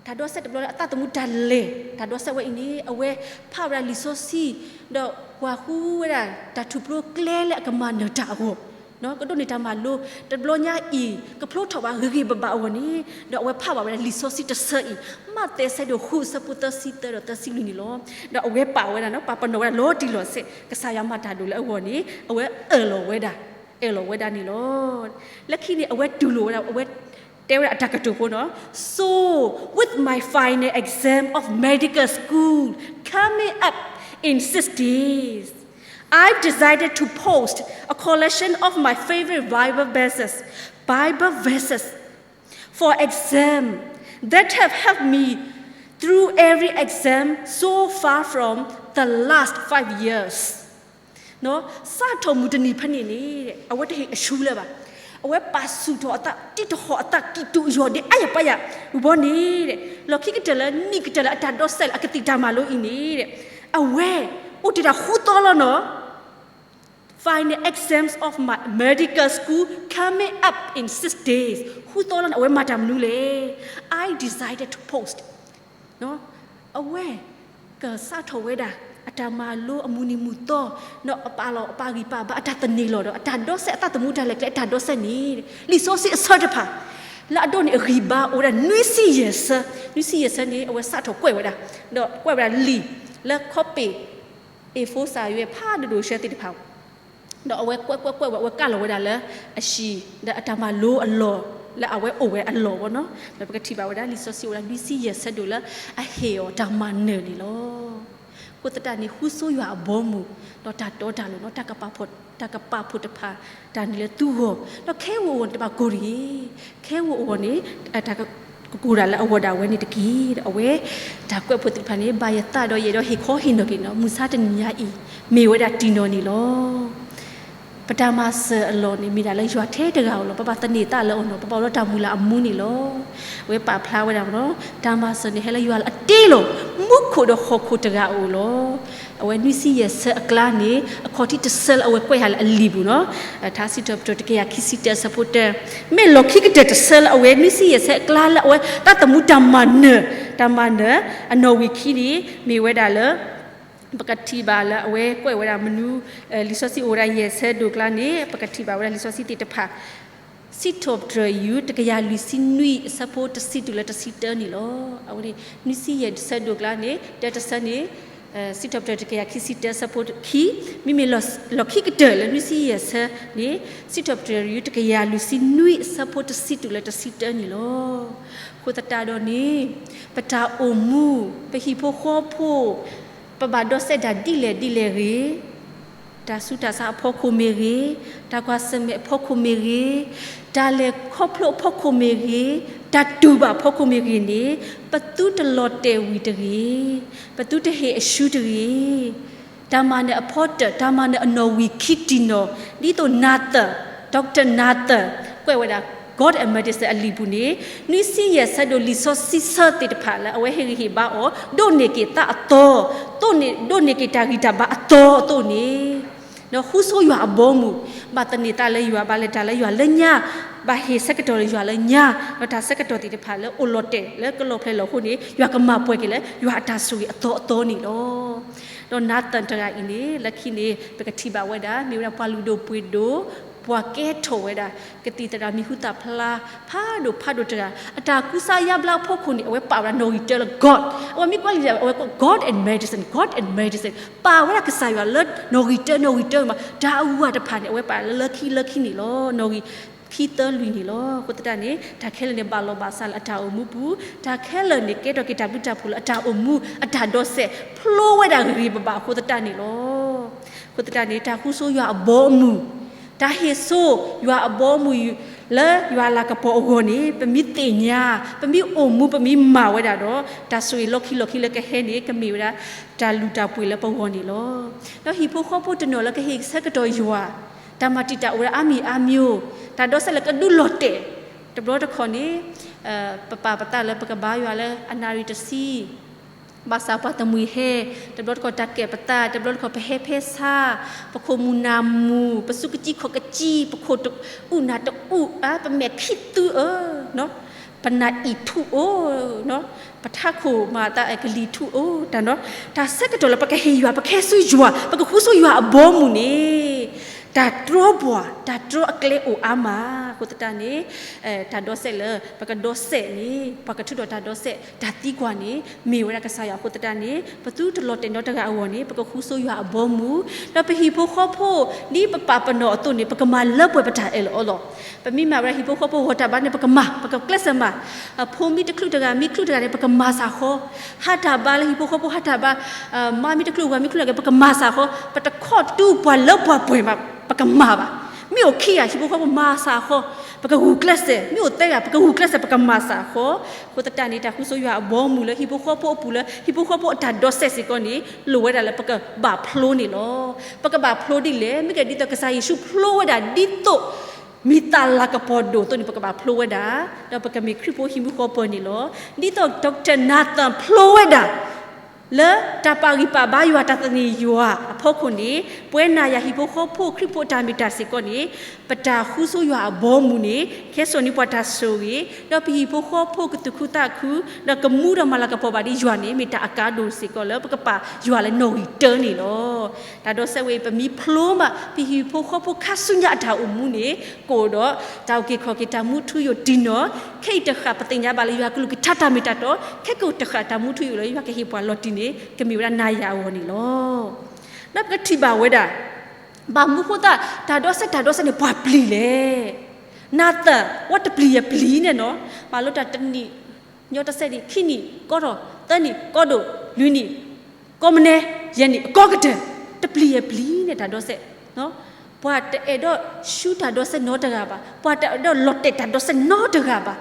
တၢ်ဒီးစဲးတဘျီလၢအသးသမူတၢ်လဲၤ, တၢ်ဒီးစဲးဝဲအံၤန့ၣ် အဝဲဖးဝဲဒၣ်လံာ်စီဆှံ, ဒီးကွၢ်ဃုဝဲဒၣ်တၢ်ထူၣ်ဖျိကျဲလၢအကမၤနၢၤတၢ်အဂီၢ်, ကဒိးန့ၢ်တၢ်မၤလိ တဘျီညါအံၤ ကဖျိထီၣ်ဘၣ်ဂ့ၤဂ့ၤဘၣ်ဘၣ်အဂီၢ်န့ၣ်, ဒီးအဝဲဖးဘၣ်ဝဲဒၣ်လံာ်စီဆှံတဆၢအံၤ, မးသဲအဆၢဒိၣ်ဃု အဆၢဖိသၢဆံသၢဒီးသၢဆံလွံၢ်န့ၣ်လီၤ. ဒီးအဝဲပာ်ဝဲဒၣ်နီၤ, ပာ်ပနီၣ်ဝဲဒၣ်လီၤတံၢ်လီၤဆဲး, ကစၢ်ယွၤမၤတၢ်ဒိၣ်လၢအဂီၢ်န့ၣ် အဝဲအၢၣ်လီၤဝဲဒၣ်, အၢၣ်လီၤဝဲဒၣ်န့ၣ်လီၤ. လၢခံန့ၣ် အဝဲတူၢ်လိာ်ဝဲဒၣ်, အဝဲတဲဝဲဒၣ်အတၢ်ကတိၤဖိနီၤ, So, with my final exam of medical school coming up in six days, I've decided to post a collection of my favorite Bible verses, Bible verses for exam that have helped me through every exam so far from the last five years. စးထီၣ်မုၢ်တနံၤဖဲန့ၣ်န့ၣ် အဝဲတဟ့ၣ်အဆူလၢၤဘၣ်. အဝဲပာ်ဆူၣ်ထီၣ်အသး တံၢ်တဟီၣ်အသး ကံၢ်တူာ်ယီၢ်ဒ့အါယၤပါယၤ, ဝံၤဘီန့ၣ် လီၢ်ခံကတၢၢ်လၢနံၣ်ကတၢၢ်လၢအတၢ်ဒီးစဲးလၢအကသံၣ်တၢ်မၤလိအံၤန့ၣ် အဝဲအိၣ်တ့ၢ်တၢ်ဃုသီလီၤနီၤ. Final exams of my medical school coming up in six days. ဃုသီလီၤန့ၣ် အဝဲမၤတၢ်မနုၤလဲၣ်. I decided to post. အဝဲကစးထီၣ်ဝဲဒၣ် အတၢ်မၤလိအမုၢ်နံၤမုၢ်သီ, ဒီးအပာ်လီၤအပာ်ဂံၢ်ပာ်ဘါအတၢ်သန့ၤလီၤဒီး အတၢ်ဒီးစဲးအသးသမူတၢ်လဲၤကျဲအတၢ်ဒီးစဲးန့ၣ် လံာ်စီဆှံအဆၢတဖၣ် လၢအဒိးန့ၢ်အဂံၢ်ဘါအိၣ်ဝဲဒၣ်နွံဆံယဲၢ်ဆၢ, နွံဆံယဲၢ်ဆၢန့ၣ် အဝဲစးထီၣ်ကွဲးဝဲဒၣ်, ဒီးကွဲးဝဲဒၣ်လံာ်လၢခီပ့ၣ် A four စာရွက်ဖးဒိၣ်ဒိၣ်ဆၢသ့ၣ်တဖၣ် ဒီးအဝဲကွဲးကွဲးကွဲးဝဲ အဝဲကၢ်လီၤဝဲဒၣ်လၢအဟံၣ် ဒီးအတၢ်မၤလိအလီၢ် လၢအဝဲအိၣ်ဝဲအလီၢ်ဘီနီၤ. ဒီးပကထံၣ်ဘၣ်ဝဲဒၣ်လံာ်စီဆှံအိၣ်ဝဲဒၣ်နွံဆံယဲၢ်ဆၢဒိၣ်လၢ အဟ့ၣ်အီၤတၢ်မၤနၢၤန့ၣ်လီၤ. အဃိသတးန့ၣ် ဃုဆိယွၤအဘီအမုၢ် ဒီးတၢ်တီတၢ်လိၤနီၤ, တၢ်ကပာ်ဖှိၣ်တဖၣ် တၢ်န့ၣ်လၢသုဂီၢ်, ဒီးခဲဂီၤအဂီၢ်န့ၣ်တဘၣ်ကိၢ်တဂ့ၤ, ခဲဂီၤအဂီၢ်န့ၣ် တၢ်က ကကိၢ်ဒၣ်လၢအဂီၢ်ဒၣ်ဝဲန့ၣ်တက့ၢ်. ဒီးအဝဲ တၢ်ကွဲးဖိသ့ၣ်တဖၣ်န့ၣ် ဘၣ်ယသးဒီးယအဲၣ်ဒိးဟ့ၣ်ခီဟ့ၣ်နီၤက့ၤနီၤ, မုၢ်ဆါတနံၤညါအံၤ မ့ၢ်ဝဲဒၣ်တံၢ်နီၤန့ၣ်လီၤ. ပတၢ်မၤစၢၤအလီၢ်န့ၣ် မ့ၢ်ဒၣ်လၢယွၤထဲတဂၤဧိၤလီၤ. ပဘၣ်သန့ၤသးလၢအီၤနီၤ, ပဘၣ်အိၣ်ဒီးတၢ်မုၢ်လၢ်အမူန့ၣ်လီၤ. အဝဲပာ်ဖျါဝဲဒၣ်နီၤ, တၢ်မၤစၢၤန့ၣ်ဟဲလၢယွၤလၢအတ့လီၤ, မူခိၣ်ဒီးဟီၣ်ခိၣ်တဂၤဧိၤလီၤ. အဝဲနွံဆံယဲၢ်ဆၢအကျါန့ၣ် အခီၣ်ထံးတဆၢလၢအဝဲကွဲးဟးလၢအလံာ်ပူၤနီၤ, ထါစံးထီၣ်ပတြၢၤတကယၤခံဆံတၢအဆၢဖိတၢ, မ့ၢ်လီၢ်ခံကတၢၢ်တဆၢလၢအဝဲနွံဆံယဲၢ်ဆၢအကျါလၢအဝဲသးသမူတၢ်မၤနၢၤ, တၢ်မၤနၢၤ အနီၣ်ဝံာ်ခံန့ၣ် မ့ၢ်ဝဲဒၣ်လၢ ပကထံၣ်ဘၣ်လၢအဝဲကွဲးဝဲဒၣ်မနုၤ, လံာ်စီဆှံအိၣ်ဝဲဒၣ်ယဲၢ်ဆၢဒိၣ်ကျါန့ၣ် ပကထံၣ်ဘၣ်ဝဲဒၣ်လံာ်စီဆှံသ့ၣ်တဖၣ်, စံးထီၣ်ပတြၢၤယူၢ် တကယၤလွံၢ်ဆံနွံ အဆၢဖိတဆံတုၤလၢတဆံတၢန့ၣ်လီၤ. အဝဲန့ၣ် နွံဆံယဲၢ်ဆၢဒိၣ်ကျါန့ၣ် တၢတဆၢန့ၣ် စံးထီၣ်ပတြၢၤတကယၤခံဆံတၢအဆၢဖိခံ, မ့မ့ၢ်လီၢ်ခံကတၢၢ်လၢနွံဆံယဲၢ်ဆၢန့ၣ် စံးထီၣ်ပတြၢၤယူၢ် တကယၤလွံၢ်ဆံနွံ အဆၢဖိတဆံတုၤလၢတဆံတၢန့ၣ်လီၤ. အဃိသတးဒီးန့ၣ် ပတၢ်အိၣ်မူ, ပဟံၣ်ဖိဃီဖိ, ပဘၣ်ဒီးစဲးတၢ်ဒ်လဲၣ်ဒ်လဲၣ်ဂ့ၤ, တၢ်ဆူးတၢ်ဆါအဖီခိၣ်မ့ၢ်ဂ့ၤ, တၢ်ကွၢ်ဆၢၣ်မဲာ်အဖီခိၣ်မ့ၢ်ဂ့ၤ, တၢ်လဲၤခီဖျိအဖီခိၣ်မ့ၢ်ဂ့ၤ, တၢ်တူၢ်ဘၣ်အဖီခိၣ်မ့ၢ်ဂ့ၤန့ၣ် ပသုတလီၤတဲာ်ဝံၤတဂ့ၤ, ပသုတဟ့ၣ်အဆူတဂ့ၤ. တၢ်မၤနၢၤအဖီတၢၣ်, တၢ်မၤနၢၤအနီၣ်ဝံာ်ခံတံၢ်နီၣ်, ဒ်သိး Nathan, Doctor Nathan ကွဲးဝဲဒၣ် God and Medicine အလံာ်ပူၤန့ၣ် နွံဆံယဲၢ်ဆၢဒိၣ်လံာ်စီဆှံဆၢသ့ၣ်တဖၣ်လၢအဝဲဟ့ၣ်ဂံၢ်ဟ့ၣ်ဘါအီၤ ဒိးန့ၢ်က့ၤသးအသီ, ဒိးန့ၢ်က့ၤတၢ်ဂံၢ်တၢ်ဘါအသီအသိးန့ၣ် ဒီးဃုဆိယွၤအဘီအမုၢ်, ဘၣ်သန့ၤသးလၢယွၤ, ဘၣ်လဲၤတၢ်လၢယွၤလၢညါ, ဘၣ်ဟ့ၣ်ဆၢကတီၢ်လၢယွၤလၢညါ, ဒီးတၢ်ဆၢကတီၢ်သ့ၣ်တဖၣ်လၢအိၣ်လီၤတဲာ်လၢကလီၢ်ဖျဲၣ်လီၤအဃိန့ၣ် ယွၤကမၤပှဲၤက့ၤလၢယွၤအတၢ်ဆိၣ်ဂ့ၤအသီအသီန့ၣ်လီၤ. ဒီး Nathan တဂၤအံၤန့ၣ် လၢခံန့ၣ် ပကထံၣ်ဘၣ်ဝဲဒၣ် မ့ၢ်ဝဲဒၣ်ပှၤလုၢ်ဒိၣ်ပှ့ၤဒိၣ်, ပှၤကဲထီၣ်ဝဲဒၣ် ကသံၣ်သရၣ်မံၤဟူသၣ်ဖျါ ဖးဒိၣ်ဖးဒိၣ်တဂၤ အတၢ်ကူစါယါဘျါအဖီခိၣ်န့ၣ် အဝဲပာ်ဝဲဒၣ်နီၣ်ဂံၢ်တၢလၢ God, အဝဲမ့ၢ်ကွၢ်လံာ် အဝဲ God and medicine, God and medicine, ပာ်ဝဲဒၣ်ကစၢ်ယွၤလၢနီၣ်ဂံၢ်တၢ နီၣ်ဂံၢ်တၢမး တၢ်အဂၤတဖၣ်န့ၣ် အဝဲပာ်လၢလၢခံလၢခံန့ၣ်လီၤ. နီၣ်ဂံၢ်ခံသၢလွံၢ်န့ၣ်လီၤ. အဃိသတးန့ၣ် တၢ်ခဲလၢာ်န့ၣ် ဘၣ်လီၤဘၣ်စးလၢအတၢ်အိၣ်မူပူၤ, တၢ်ခဲလၢာ်န့ၣ် ကဲထီၣ်က့ၤတၢ်ဘျုးတၢ်ဖှိၣ်လၢအတၢ်အိၣ်မူ အတၢ်ဒိးစဲး ဖျိဝဲဒၣ်ဂ့ၤဂ့ၤဘၣ်ဘၣ်အဃိသတးန့ၣ်လီၤ. အဃိသတးန့ၣ် တၢ်ဃူဆိယွၤအဘီအမုၢ်, တၢ်ဟ့ၣ်ဆိယွၤအဘီအမုၢ် လၢယွၤလၤကပီၤအဂီၢ်န့ၣ် ပမ့ၢ်သ့ၣ်ညါ, ပမ့ၢ်အိၣ်မူ ပမ့ၢ်မၤဝဲဒၣ်ဒီး တၢ်ဆိၣ်ဂ့ၤလီၢ်ခံလီၢ်ခံလၢကဟဲန့ၣ် ကမ့ၢ်ဝဲဒၣ် တၢ်လုၢ်တၢ်ပှ့ၤလၢပဂီၢ်န့ၣ်လီၤ. ဒီးဟံၣ်ဖိဃီဖိတနီၤလၢကဟ့ၣ်ဆၢကတီၢ်ယွၤ, တၢ်မၤတံာ်တာ်အိၣ်ဝဲဒၣ်အါမံၤအါမံၤ, တၢ်ဒိးစဲးလၢကဒုးလီၤတဲာ်, တဘျီတခီၣ်န့ၣ် ပပာ်ပသးလၢပကဘါယွၤလၢအနၣ်ရံၣ်တဆံ ဘၣ်ဆၣ်ပှၤတမှံၤဟဲ, တဘျီတခီၣ်တၢ်ကဲၣ်ပသး, တဘျီတခီၣ်ပဟဲဖဲဆါ, ပခိၣ်မုၢ်နၢ်မုၢ်, ပစူးကစံခီၣ်ကစံ, ပခိၣ်တအူၣ်နၢ်တအူၣ်, ပမဲာ်ခံသူအၢ, ပနၢ်အံၣ်ထူၣ်အိၣ်, ပထးခိၣ်မၤသးကလံၤထူၣ်အိၣ်, တၢ်နီၤ, တၢ်ဆၢကတီၢ်လၢပကဟ့ၣ်ယွၤ, ပကဟဲဆူယွၤ, ပကဃူဆိယွၤအဘီအမုၢ်န့ၣ် တၢ်တြီပှၤ, တၢ်တြီအကျဲအိၣ်အါမး, အဃိသတးန့ၣ် တၢ်ဒိးစဲးလၢ ပကဒိးစဲးန့ၣ် ပှၤကထုးထီၣ်တၢ်ဒိးစဲး တၢ်သံကွၢ်န့ၣ် မ့ၢ်ဝဲဒၣ်ကစၢ်ယွၤအဃိသတးန့ၣ် ပသုတလီၤတဲာ်နီတဂၤအဂီၢ်န့ၣ် ပကဃူဆိယွၤအဘီအမုၢ်, ဒီးပဟံၣ်ဖိဃီဖိ ဒ်ပပာ်ပနီၣ်အသိးန့ၣ် ပကမၤလၢပှဲၤပတၢ်အၢၣ်လီၤအီလီၤ. ပမ့ၢ်မၤဝဲဒၣ်ဟံၣ်ဖိဃီဖိဂီၢ်တၢ်ဘါန့ၣ် ပကမၤ, ပကကျဲးစၢးမၤ, ဖိမ့ၢ်တချုးတဂၤ မ့ၢ်ချုးတဂၤန့ၣ် ပကမၤစ့ၢ်ကီး, ဟးတၢ်ဘါလၢဟံၣ်ဖိဃီဖိဟးတၢ်ဘါ, မါမ့ၢ်တချုးဝၤမ့ၢ်ချုးတဂၤ ပကမၤစ့ၢ်ကီး, ပတခီၣ်တူာ်ပှၤလၢပှၤပှဲၤမး ပကမၤဘၣ်. မ့ၢ်အိၣ်ခံဂၤ ဟံၣ်ဖိဃီဖိမၤစ့ၢ်ကီး, ပကဂုာ်ကျဲးစၢး, မ့ၢ်အိၣ်သၢဂၤ ပကဂုာ်ကျဲးစၢး ပကမၤစ့ၢ်ကီး. အဃိသတးန့ၣ် တၢ်ဃူဆိယွၤအဘီအမုၢ်လၢဟံၣ်ဖိဃီဖိအပူၤလၢ ဟံၣ်ဖိဃီဖိအတၢ်ဒိးစဲးစ့ၢ်ကီးန့ၣ် လိၣ်ဝဲဒၣ်လၢပကဘၣ်ဖျိန့ၣ်လီၤ. ပကဘၣ်ဖျိဒ်လဲၣ်, မ့ၢ်ကဲဒ်သိးကစၢ်ယ့ၣ်ၡူးဖျိဝဲဒၣ် ဒ်သိး မံၤသးလၤကပီၤဒိၣ်အသိးန့ၣ် ပကဘၣ်ဖျိဝဲဒၣ်, ဒီးပကမ့ၢ်ခရံာ်ဖိဟံၣ်မုၢ်ဃီပၢၤန့ၣ်လီၤ. ဒ်သိး Doctor Nathan ဖျိဝဲဒၣ် လၢတၢ်ပာ်ဂံၢ်ပာ်ဘါယွၤ တၢ်သန့ၤယွၤအဖီခိၣ်န့ၣ် ပဝဲနၤယၤဟံၣ်ဖိဃီဖိခရံာ်ဖိအတၢ်မ့ၢ်တၢ်စ့ၢ်ကီးန့ၣ် ပတၢ်ဃူဆိယွၤအဘီအမုၢ်န့ၣ် ကဲစိာ်န့ၢ်ပှၤတၢ်ဆိၣ်ဂ့ၤ, ဒီးပဟံၣ်ဖိဃီဖိကသူၣ်ခုသးခု, ဒီးကမူဒီးမၤလၤကပီၤဘၣ်ဒ်ယွၤန့ၣ် မ့ၢ်တၢ်အကါဒိၣ်စ့ၢ်ကီးလၢပကပာ်ယွၤလၢနီၣ်ဂံၢ်တၢန့ၣ်လီၤ. တၢ်ဒိးစဲးဝဲအံၤ ပမ့ၢ်ဖျိမး ပဟံၣ်ဖိဃီဖိခါဆူညါအတၢ်အိၣ်မူန့ၣ် ကအိၣ်ဒီးတၢ်အုၣ်က့ၤခီၣ်က့ၤ တၢ်မူထူယိာ်တံၢ်နီၢ်, ခဲအံၤတဃၣ်ပသ့ၣ်ညါဘၣ်လၢယွၤကလုၢ်ကထါတၢ်မ့ၢ်တၢ်တီ, ခဲကအိၣ်တဃၣ်တၢ်မူထူယိာ်လၢယွၤကဟ့ၣ်ပှၤလီၤတံၢ်န့ၣ် ကမ့ၢ်ဝဲဒၣ်နၤယၤအဂီၢ်န့ၣ်လီၤ. ဒီးပကထံၣ်ဘၣ်ဝဲဒၣ် ဘၣ်မနုၤဃိသတး တၢ်ဒိးစဲး တၢ်ဒိးစဲးန့ၣ် ပှၤပျံၤလဲၣ်. နၤသၢၣ် ဝဲတပျံၤယပျံၤန့ၣ်နီၤ, မၤလိတၢ်တနံၣ် ညီတစဲးနံၣ် ခံနံၣ် ကီထီၣ် သၢနံၣ် ကီဒိၣ် လွံၢ်နံၣ် ကီမနဲ ယဲၢ်နံၣ် အကီကတၢၢ်, တပျံၤယပျံၤန့ၣ် တၢ်ဒိးစဲး, ပှၤတအဲၣ်ဒိးဆူတၢ်ဒိးစဲးနီတဂၤဘၣ်, ပှၤတအဲၣ်ဒိးလီၤတဲာ်တၢ်ဒိးစဲးနီတဂၤဘၣ်.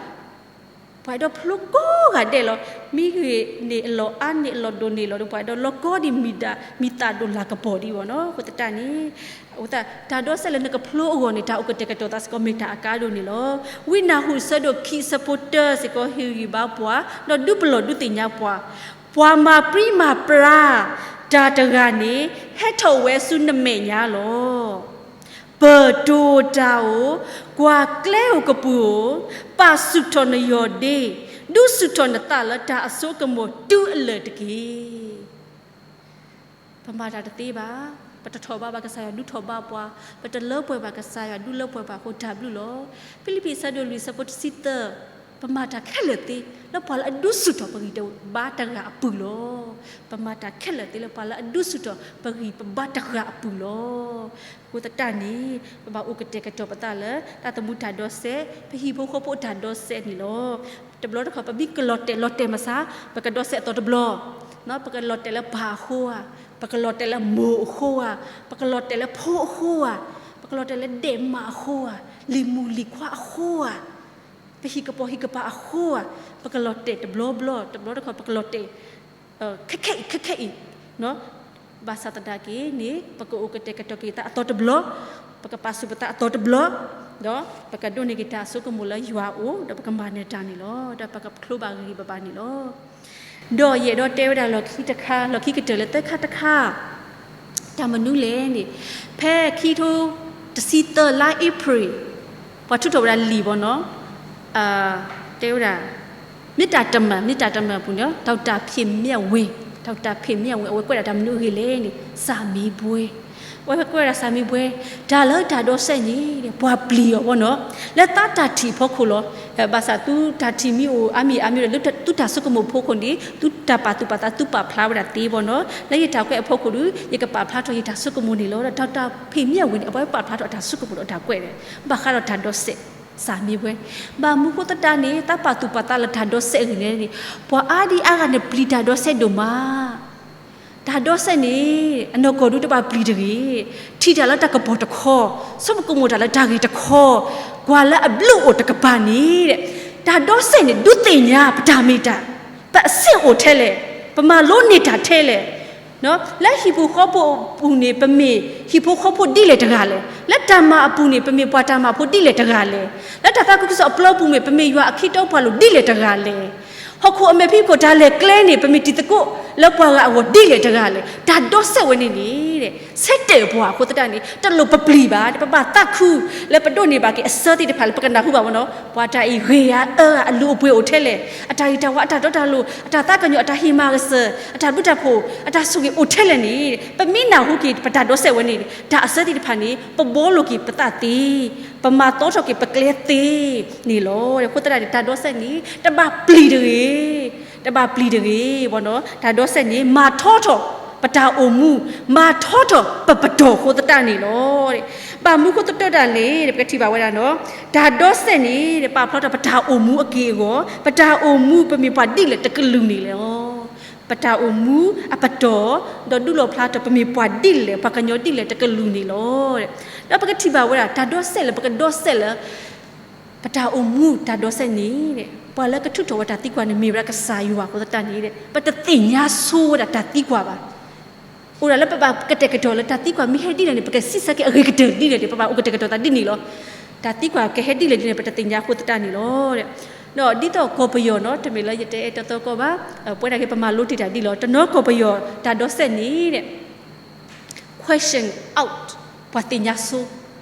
ပှၤအဲၣ်ဒိးဖျိကိးဂၤဒဲးလီၤ. မ့ၢ်ဂ့ၤန့ၣ်အလီၢ်အါန့ၣ်အလီၢ်ဒိၣ်န့ၣ်လီၤဒီး ပှၤအဲၣ်ဒိးလီၤကီဒ်မံၤဒၣ် မံၤသးဒိၣ်လၤကပီၤဒ်အံၤနီၤ. အဃိသတးန့ၣ် အဃိသတး တၢ်ဒိးစဲးလၢနကဖျိအဂီၢ်န့ၣ် တၢ်အိၣ်ကတဲာ်ကတီၤသးစ့ၢ်ကီး မ့ၢ်တၢ်အကါဒိၣ်န့ၣ်လီၤ. ဝံနၢ်ဟူ ဆၢဒိၣ်ခံ ဆၢဖိတၢ စ့ၢ်ကီးဟ့ၣ်ဂံၢ်ဘါပှၤ ဒီးဒုးပလီၢ်ဒုးသ့ၣ်ညါပှၤ, ပှၤမၤပြံမၤပြါတၢ်တဂၤန့ၣ် ဟဲထီၣ်ဝဲဆူနမဲာ်ညါလီၤ. ပၢၢ်တိၢ်တၢ်ဧိၤ, ကွၢ်ကျဲဧိၤကပုာ်ဧိၤ, ပာ်ဆူၣ်ထီၣ်နယီၢ်ဒ့, ဒုးဆူၣ်ထီၣ်နသးလၢတၢ်အစိကမီၤတုၤအလၢာ်တက့ၢ်. ပမၤတၢ်တသ့ဘၣ်, ပတထီၣ်ဘးဘၣ်ကစၢ်ယွၤဒုးထီၣ်ဘးပှၤ, ပတလၢပှဲၤဘၣ်ကစၢ်ယွၤဒုးလၢပှဲၤပှၤအဃိတၢ်ဘျုးလီၤ. ဖံလံးပံး ဆၢဒိၣ်လွံၢ် ဆၢဖိတဆံသၢ, ပမၤတၢ်ခဲလၢာ်သ့ လၢပှၤလၢအဒုးဆူၣ်ထီၣ်ပဂံၢ်ပဘါတဂၤအပူၤလီၤ. ပမၤတၢ်ခဲလၢာ်သ့လၢပှၤလၢအဒုးဆူၣ်ထီၣ်ပဂံၢ်ပဘါတဂၤအပူၤလီၤ. အဃိသတးန့ၣ် ပဘၣ်အိၣ်ကတဲာ်ကတီၤပသးလၢ တၢ်သမူတၢ်ဒိးစဲး, ပဟံၣ်ဖိဃီဖိအတၢ်ဒိးစဲးန့ၣ်လီၤ. တဘျီတခီၣ် ပမ့ၢ်ကလီၤတဲာ်လီၤတဲာ်မးစၢ်, ပကဒိးစဲးအသီတဘျီ, ပကလီၤတဲာ်လၢပၢ်အဃိဧါ, ပကလီၤတဲာ်လၢမိၢ်အဃိဧါ, ပကလီၤတဲာ်လၢဖိအဃိဧါ, ပကလီၤတဲာ်လၢဒဲးမးအဃိဧါ, လံၤမုၣ်လံၤခွါအဃိဧါ, ပဟံၣ်ကပီၤဟံၣ်ကပၤအဃိဧါ, ပကလီၤတဲာ်တဘျီဘျီ, တဘျီတခီၣ် ပကလီၤတဲာ် ခဲခဲအံၤ ခဲခဲအံၤ, ဘၣ်ဆၣ်သနာ်က့န့ၣ် ပကအိၣ်ကတဲာ်ကတီၤက့ၤသးအသီတဘျီ, ပကပာ်ဆူၣ်ပသးအသီတဘျီ, ဒီးပကဒိးန့ၢ်က့ၤတၢ်အစိကမီၤလၢယွၤအအိၣ်, ဒီးပကမၤနၢၤတၢ်န့ၣ်လီၤ. ဒီးပကဖျိဘၣ်ဂ့ၤဂ့ၤဘၣ်ဘၣ်န့ၣ်လီၤ. ဒီးယအဲၣ်ဒိးတဲဝဲဒၣ်လီၢ်ခံတခါ, လီၢ်ခံကတၢၢ်လၢသၢခါတခါ, တၢ်မနုၤလဲၣ်န့ၣ်, ဖဲခံထိတဆံသၢ လါအ့ဖြ့ၣ်, ပှၤထုးထီၣ်ဝဲဒၣ်လံာ်ဘီနီၤ, တဲဝဲဒၣ် မ့ၢ်တၢ်တမၢ်, မ့ၢ်တၢ်တမၢ်အပူၤန့ၣ် ဒေါက်တာဖေမြတ်ဝင်း, ဒေါက်တာဖေမြတ်ဝင်း အဝဲကွဲးဒၣ်တၢ်မနုၤအဂ့ၢ်လဲၣ်န့ၣ် စာမေးပွဲ, ဝဲကွဲးဝဲဒၣ်စၢ်မံၤဘှဲ, တၢ်လၢတၢ်ဒိးစဲးန့ၣ် ပှၤပျံၤအီၤဘၣ်နီၤ, လၢသးတၢ်ထံၣ်အဖီခိၣ်လီၤ. ဘၣ်ဆၣ်သုတၢ်ထံၣ်မ့ၢ်အိၣ်အါမံၤအါမံၤဒီး လၢသုတၢ်ဆိကမိၣ်အဖီခိၣ်န့ၣ် သုတၢ်ပာ်သူၣ်ပာ်သး သုပာ်ဖျါဝဲဒၣ်သ့ဘၣ်နီၤ. လၢယတၢ်ကွဲးအဖီခိၣ်ဒီး ယကပာ်ဖျါထီၣ်ယတၢ်ဆိကမိၣ်န့ၣ်လီၤ. ဒီးတၢ်ဖဲမ့ၢ်အဝဲန့ၣ် အဝဲပာ်ဖျါထီၣ်အတၢ်ဆိကမိၣ်ဒီးတၢ်ကွဲးန့ၣ် ဘၣ်ဃးဒီးတၢ်ဒိးစဲး စၢ်မံၤဘှဲ. ဘၣ်မနုၤဃိသတးန့ၣ် သးပာ်သူၣ်ပာ်သးလၢတၢ်ဒိးစဲးအဂ့ၢ်န့ၣ်, ပှၤအါဒံအါဂၤန့ၣ်ပျံၤတၢ်ဒိးစဲးဒိၣ်မး တၢ်ဒိးစဲးန့ၣ် အနီၢ်ကီၢ်ဒုးတဘၣ်ပျံၤတဂ့ၤ, ထံၣ်တၢ်လၢတၢ်ကပီၤတခီ, ဆိကမိၣ်တၢ်လၢတၢ်ဂ့ၢ်တခီ, ကွၢ်လၢအဘျုးအိၣ်တကပၤန့ၣ်, တၢ်ဒိးစဲးန့ၣ် ဒုးသ့ၣ်ညါပတၢ်မ့ၢ်တၢ်, ပအဆ့ၣ်အိၣ်ထဲလဲၣ်, ပမၤလိန့ၢ်တၢ်ထဲလဲၣ် လၢဟံၣ်ဖိဃီဖိအပူၤန့ၣ် ပမ့ၢ်ဟံၣ်ဖိဃီဖိဒ်လဲၣ်တဂၤလဲၣ်, လၢတၢ်မၤအပူၤန့ၣ် ပမ့ၢ်ပှၤတၢ်မၤဖိဒ်လဲၣ်တဂၤလဲၣ်, လၢတၢ်သးခုကစီၣ်အပျီပူၤန့ၣ် ပမ့ၢ်ယွၤအခ့အတီပှၤလိၤဒ်လဲၣ်တဂၤလဲၣ်, ဟီၣ်ခိၣ်အမဲာ်ဖံးခိၣ်တၢ်လဲၤကျဲန့ၣ် ပမ့ၢ်တံၤသကိးလၢပှၤဂၤအဂီၢ်ဒ်လဲၣ်တဂၤလဲၣ်. တၢ်ဒိးစဲးဝဲန့ၣ်န့ၣ် ဆၢတဲာ်ပှၤအဃိသတးန့ၣ် တလိၣ်ပပျံၤဘၣ်, ပဘၣ်သးခုလၢပဒိးန့ၢ်ဘၣ်က့ၤအဆၢသ့ၣ်တဖၣ်လၢပကနၢ်ဟူဘၣ်ဝဲနီၤ, ပှၤတၢ်အံၤဂ့ၤဧါအၢဧါ အလုၢ်အပှ့ၤအိၣ်ထဲလဲၣ်, အတၢ်ဂ့ၤတၢ်ဝါ အတၢ်တီတၢ်လိၤ အတၢ်သးကညီၤ အတၢ်ဟ့ၣ်မၤကစၢၤ အတၢ်ဘျုးတၢ်ဖှိၣ် အတၢ်ဆိၣ်ဂ့ၤအိၣ်ထဲလဲၣ်န့ၣ် ပမ့ၢ်နၢ်ဟူက့ၤပတၢ်ဒိးစဲးဝဲန့ၣ် တၢ်အဆၢသ့ၣ်တဖၣ်န့ၣ် ပဘှီလိာ်က့ၤပသးသ့, ပမၤသီထီၣ်က့ၤပကျဲသ့န့ၣ်လီၤ. အဃိသတးန့ၣ် တၢ်ဒိးစဲးန့ၣ် တဘၣ်ပျံၤတဂ့ၤ, တဘၣ်ပျံၤတဂ့ၤ, တၢ်ဒိးစဲးန့ၣ် မၤထီထီၣ်ပတၢ်အိၣ်မူ, မၤထီထီၣ်ပပတီၢ်အဃိသတးန့ၣ်လီၤ. ဘၣ်မနုၤဃိသတးလဲၣ် ပကထံၣ်ဘၣ်ဝဲဒၣ်နီၤ, တၢ်ဒိးစဲးန့ၣ် ပာ်ဖျါထီၣ်ပတၢ်အိၣ်မူအက့ၢ်အဂီၤ, ပတၢ်အိၣ်မူ ပမ့ၢ်ပှၤဒ်လဲၣ်တကလုာ်န့ၣ်လီၤ. ပတၢ်အိၣ်မူအပတီၢ်, ဒီးဒုးလီၣ်ဖျါထီၣ် ပမ့ၢ်ပှၤဒ်လဲၣ် ပှၤကညီဒ်လဲၣ်တကလုာ်န့ၣ်လီၤ. ဒီးပကထံၣ်ဘၣ်ဝဲဒၣ် တၢ်ဒိးစဲးလၢပကဒိးစဲးလၢ ပတၢ်အိၣ်မူတၢ်ဒိးစဲးန့ၣ် ပှၤလၢကထုးထီၣ်ဝဲတၢ်သံကွၢ်န့ၣ် မ့ၢ်ဝဲဒၣ်ကစၢ်ယွၤအဃိသတးန့ၣ် ပတသ့ၣ်ညါဆိဝဲဒၣ်တၢ်သံကွၢ်ဘၣ်. အိၣ်ဒၣ်လၢပဘၣ်ကတဲာ်ကတီၤလၢတၢ်သံကွၢ်မ့ၢ်ဟဲဒ်လဲၣ်န့ၣ် ပကစံးဆၢက့ၤအဂ့ၤကတၢၢ်ဒ်လဲၣ်န့ၣ် ပဘၣ်အိၣ်ကတဲာ်ကတီၤသးဒ်န့ၣ်လီၤ. တၢ်သံကွၢ်ကဟဲဒ်လဲၣ်ဒ်န့ၣ် ပတသ့ၣ်ညါအဃိသတးန့ၣ်လီၤ. ဒီးဒ်သိးကီၢ်ပယီၤနီၤ တမ့ၢ်လၢယတဲအဲၣ်တီသီကီးဘၣ်, ပဝဲဒၣ်က့ၤပမၤလိတ့ၢ်တၢ်ဒ်လီၤ. တနီၤကီၢ်ပယီၤတၢ်ဒိးစဲးန့ၣ် question out ပှၤသ့ၣ်ညါဆိ,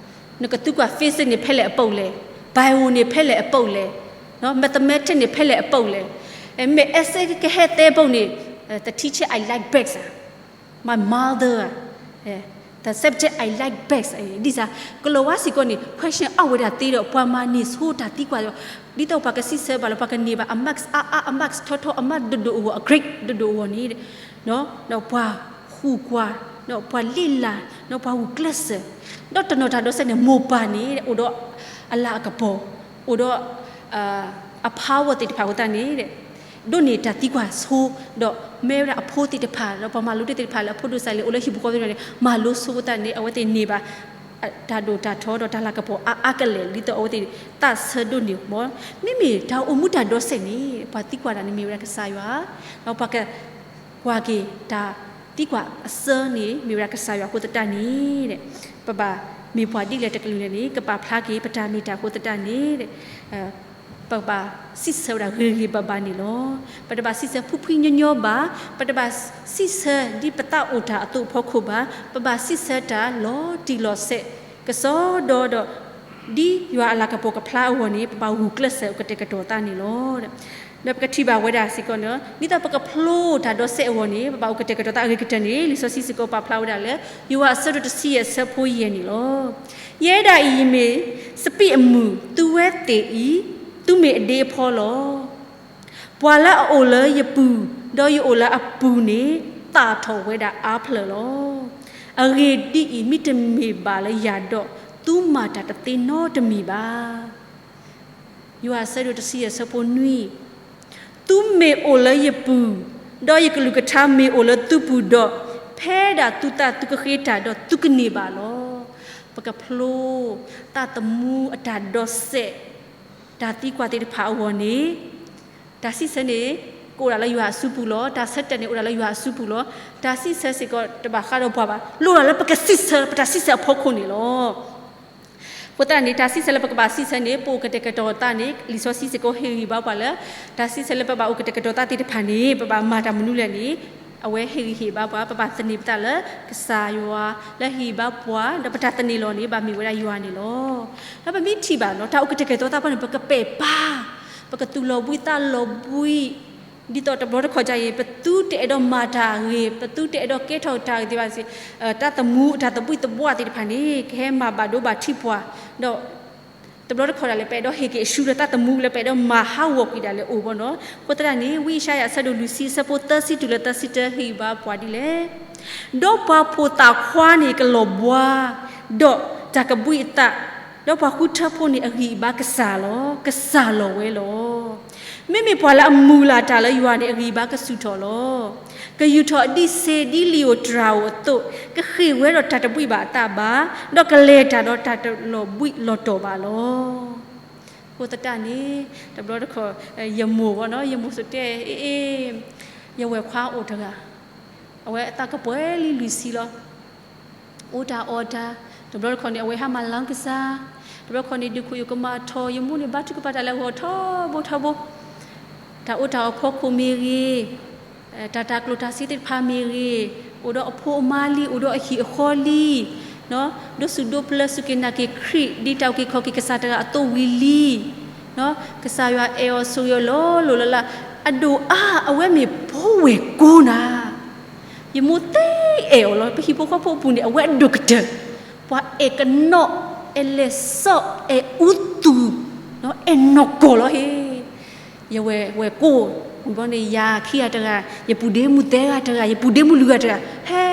နကသံကွၢ် physics န့ၣ်ဖဲလဲၣ်အပုၢ်လဲၣ်, bio န့ၣ်ဖဲလဲၣ်အပုၢ်လဲၣ်, mathematics န့ၣ်ဖဲလဲၣ်အပုၢ်လဲၣ်, မ့ၢ် essay ကဟဲသဲအပုၢ်န့ၣ် the teacher I like best, my mother, the subject I like best, ဒ်စး ကလီၤဝါစ့ၢ်ကီးန့ၣ် question out ဝဲဒၣ်သ့ဒီး ပှၤမၤန့ၢ်ဆိတၢ်သံကွၢ်ဒီး ဒ်သိးပှၤကစံးဆၢဘၣ်လၢပှၤကန့ၢ်ဘၣ် အ marks အါအါ အ marks ထီထီ အ marks ဒိၣ်ဒိၣ်အဂီၢ် အ grade ဒိၣ်ဒိၣ်အဂီၢ်န့ၣ် ဒီးပှၤဃုကွၢ်, ဒီးပှၤလ့လၢ်, ဒီးပှၤဂုာ်ကျဲးစၢး, ဒီးတနီၤတၢ်ဒိးစဲးန့ၣ် မိၢ်ပၢ်န့ၣ် အိၣ်ဒီးအလၤအကပီၤ, အိၣ်ဒီးအ power သ့ၣ်တဖၣ်အဃိသတးန့ၣ် ဒိးန့ၢ်တၢ်သံကွၢ်ဆိ, ဒီးမ့ၢ်ဝဲဒၣ်အဖိသ့ၣ်တဖၣ် ဒီးပှၤမၤလိတ့ၢ်သ့ၣ်တဖၣ်လၢအဖိဒိၣ်စၢ်လံ အိၣ်လၢဟံၣ်ပူၤဃီသ့ၣ်တဖၣ်န့ၣ် မၤလိဆိအဃိသတးန့ၣ် အဝဲသ့ၣ်န့ၢ်ဘၣ် တၢ်ဒိၣ်တၢ်ထီဒီးတၢ်လၤကပီၤအါအါကလဲာ် ဒ်သိးအဝဲသ့ၣ်သးဆၢဒိးန့ၢ်မး. မ့မ့ၢ်တၢ်အိၣ်မူတၢ်ဒိးစဲးန့ၣ် ပှၤသံကွၢ်တၢ်န့ၣ်မ့ၢ်ဝဲဒၣ်ကစၢ်ယွၤ, ဒီးပှၤကကွၢ်က့ၤတၢ်သံကွၢ်အဆၢန့ၣ် မ့ၢ်ဝဲဒၣ်ကစၢ်ယွၤအဃိသတးန့ၣ် ပဘၣ်မ့ၢ်ပှၤဒ်လဲၣ်တကလုာ်လဲၣ်န့ၣ် ကပာ်ဖျါက့ၤပတၢ်မ့ၢ်တၢ်အဃိသတးန့ၣ် ပကဘၣ်စံးဆၢဝဲဒၣ်ဂ့ၤဂ့ၤဘၣ်ဘၣ်န့ၣ်လီၤ. ပတဘၣ်စံးဆၢဖှံဖှံညီညီဘၣ်, ပတဘၣ်စံးဆၢဒ်ပသးအိၣ်တၢ်အသိးအဖီခိၣ်ဘၣ်, ပဘၣ်စံးဆၢတၢ်လီၤတံၢ်လီၤဆဲး ကစီဒီဒီး ဒ်ယွၤအလၤကပီၤကဖျါအဂီၢ်န့ၣ် ပဘၣ်ဂုာ်ကျဲးစၢးကတဲာ်ကတီၤသးန့ၣ်လီၤ. ဒီးပကထံၣ်ဘၣ်ဝဲဒၣ်စ့ၢ်ကီးန့ၣ် ဒ်သိးပကဖျိတၢ်ဒိးစဲးအဂီၢ်န့ၣ် ပဘၣ်အိၣ်ကတဲာ်ကတီၤသးအဂ့ၤကတၢၢ်န့ၣ် လံာ်စီဆှံစ့ၢ်ကီးပာ်ဖျါဝဲဒၣ်လၢ ယိၤဟၣ်အဆၢဒိၣ်တဆံယဲၢ်အဆၢဖိယဲၢ်န့ၣ်လီၤ. ယဲဒၣ်အံၤယမ့ၢ်စပံးအမုၢ် သုဝဲသ့ၣ်အံၤ, သုမ့ၢ်အဒ့အဖီလီၤ. ပှၤလၢအအိၣ်လၢယပူၤ, ဒီးယအိၣ်လၢအပူၤန့ၣ် သၣ်ထီၣ်ဝဲဒၣ်အါဖျၢၣ်လီၤ. အဂ့ၢ်ဒ်အံၤ, မ့တမ့ၢ်ဘၣ်လၢယၤဒီး, သုမၤတၢ်တသ့နီတမံၤဘၣ်. ယိၤဟၣ်အဆၢဒိၣ်တဆံယဲၢ်အဆၢဖိနွံ, သုမ့ၢ်အိၣ်လၢယပူၤ, ဒီးယကလုၢ်ကထါမ့ၢ်အိၣ်လၢသုပူၤဒီး, ဖဲဒၣ်သုသးသုကဃ့တၢ်ဒီးသုကန့ၢ်ဘၣ်လီၤ. ပကဖျိသးသမူအတၢ်ဒိးစဲး, တၢ်သံကွၢ်သ့ၣ်တဖၣ်အဂီၢ်န့ၣ်, တၢ်စံးဆၢန့ၣ် ကအိၣ်ဒၣ်လၢယွၤအစုပူၤလီၤ. တၢ်ဆၢတဲာ်န့ၣ်အိၣ်ဒၣ်လၢယွၤအစုပူၤလီၤ. တၢ်စံးဆၢစ့ၢ်ကီးတဘၣ်ဃးဒီးပှၤဘၣ်. လိၣ်ဒၣ်လၢပကစံးဆၢ ပတၢ်စံးဆၢအဖီခိၣ်န့ၣ်လီၤ. အဃိသတးန့ၣ် တၢ်စံးဆၢလၢပကဘၣ်စံးဆၢန့ၣ် ပအိၣ်ကတဲာ်ကတီၤသးန့ၣ် လံာ်စီဆှံစ့ၢ်ကီးဟ့ၣ်ဂံၢ်ဘါပှၤလၢ တၢ်စံးဆၢလၢပဘၣ်အိၣ်ကတဲာ်ကတီၤသးသ့ၣ်တဖၣ်န့ၣ် ပဘၣ်မၤတၢ်မနုၤလဲၣ်န့ၣ် အဝဲဟ့ၣ်ဂံၢ်ဟ့ၣ်ဘါပှၤ ပဘၣ်သန့ၤပသးလၢကစၢ်ယွၤ လၢဟ့ၣ်ဂံၢ်ဘါပှၤ ဒီးပတၢ်သန့ၤလီၤန့ၣ် ဘၣ်မ့ၢ်ဝဲဒၣ်ယွၤန့ၣ်လီၤ. ဒီးပမ့ၢ်ထံၣ်ဘၣ်နီၤ တၢ်အိၣ်ကတဲာ်ကတီၤသးပှၤန့ၣ် ပကပဲာ်ပၢ်, ပကသူၣ်လီၤဘှံးသးလီၤဘှံး ဒ်သိးတဘျီတခီၣ်အံၤ ပသုတအဲၣ်ဒိးမၤတၢ်အဂ့ၤ, ပသုတအဲၣ်ဒိးကဲထီၣ်တၢ်အဂ့ၤသ့ၣ်တဖၣ်စ့ၢ်, တၢ်သမူအတၢ်သဘံၣ်သဘှၣ်သ့ၣ်တဖၣ်န့ၣ် ကဟဲမၤဘၣ်ဒိဘၣ်ထံးပှၤ, ဒီး တဘျီတခီၣ်ဒၣ်လဲာ် ပအဲၣ်ဒိးဟ့ၣ်က့ၤအရှုလၢတၢ်သမူလၢပအဲၣ်ဒိးမၤဟးဂီၤကွံာ်ဒၣ်လဲာ်အိၣ်ဘၣ်နီၤ. အဃိသတးန့ၣ် ဝံယၡါယၤအဆၢဒိၣ်လွံၢ်ဆံအဆၢဖိသၢဆံတုၤလၢသၢဆံတၢ ဟ့ၣ်ဂံၢ်ဘါပှၤဒ်လဲၣ်. ဒီးပှၤဖိသၣ်ခွါန့ၣ်ကလီၤဘှါ, ဒီးတၢ်ကဘှံးအသး, ဒီးပှၤဃုထၢဖိန့ၣ်အဂံၢ်အဘါကစၢ်လီၤ, ကစၢ်လီၤဝဲလီၤ. မ့မ့ၢ်ပှၤလၢအမုၢ်လၢ်တၢ်လၢယွၤန့ၣ် အဂံၢ်အဘါကဆူၣ်ထီၣ်လီၤ. ကယူာ်ထီၣ်ဒ်စ့ဒ်လံာ်ဧိၤတြၤဧိၤအသိး, ကဃ့ၢ်ဝဲဒီးတၢ်တဘှံးဘၣ်အသးဘၣ်, ဒီးကလဲၤတၢ်ဒီးတၢ်လီၤဘှံးလီၤတီၤဘၣ်လီၤ. အဃိသတးန့ၣ် တဘျီတခီၣ် ယမိၢ်ဘၣ်နီၤ, ယမိၢ်စတဲ အ့ အ့ ယဝဲၢ်ခွါအိၣ်တဂၤ, အဝဲအသးကပှဲၤလံလွံၢ်ဆံလီၤ. အိၣ်တၢ်အီၣ်တၢ်, တဘျီတခီၣ်န့ၣ် အဝဲဟးမၤလၢကစၢ်, တဘျီတခီၣ်န့ၣ် ဒုးခိၣ်ယိာ်ကမၤထီၣ်, ယမိၢ်န့ၣ် ဘါထုကဖၣ်တၢ်လၢအဂီၢ်ထီဘိထီဘိ, တၢ်အိၣ်တၢ်အီၣ်ဖီခိၣ်မ့ၢ်ဂ့ၤ, တၢ်တၢ်ကျိၣ်တၢ်စ့သ့ၣ်တဖၣ်မ့ၢ်ဂ့ၤ, အိၣ်ဒီးအဖိအမါလံ, အိၣ်ဒီးအဟံၣ်အဃီလံ, ဒိးစူၢ်ဒိးပျၢၤစူၢ်က့ၤနာ်က့ၤခရံာ် ဒ်တၢ်အုၣ်က့ၤခီၣ်က့ၤကစၢ်တဂၤအသိးဝံၤလံ. ကစၢ်ယွၤအဲၣ်အီၤဆိၣ်ဂ့ၤအီၤလီၤလိၤလၢ်လၢ်, အဒိၣ်အါ အဝဲမ့ၢ်ဖိဝဲၢ်ကိာ်နၤ ယမိၢ်သ့အဲၣ်အီၤလီၤ. ပဟံၣ်ဖိဃီဖိအပူၤန့ၣ် အဝဲအဒိၣ်ကတၢၢ်, ပှၤအဲၣ်ကနီး, အဲၣ်လဲၤစီ, အဲၣ်အူသူၣ်, အဲၣ်နီၢ်ကီၢ်လီၤဟ့ၣ်. ယဝဲၢ်ကိာ်, ဝံၤဘီန့ၣ် ယၤခံဂၤတဂၤ, ယပုၢ်ဒ့မုၣ်သၢဂၤတဂၤ, ယပုၢ်ဒ့မုၣ်လွံၢ်ဂၤတဂၤ, ဟဲ,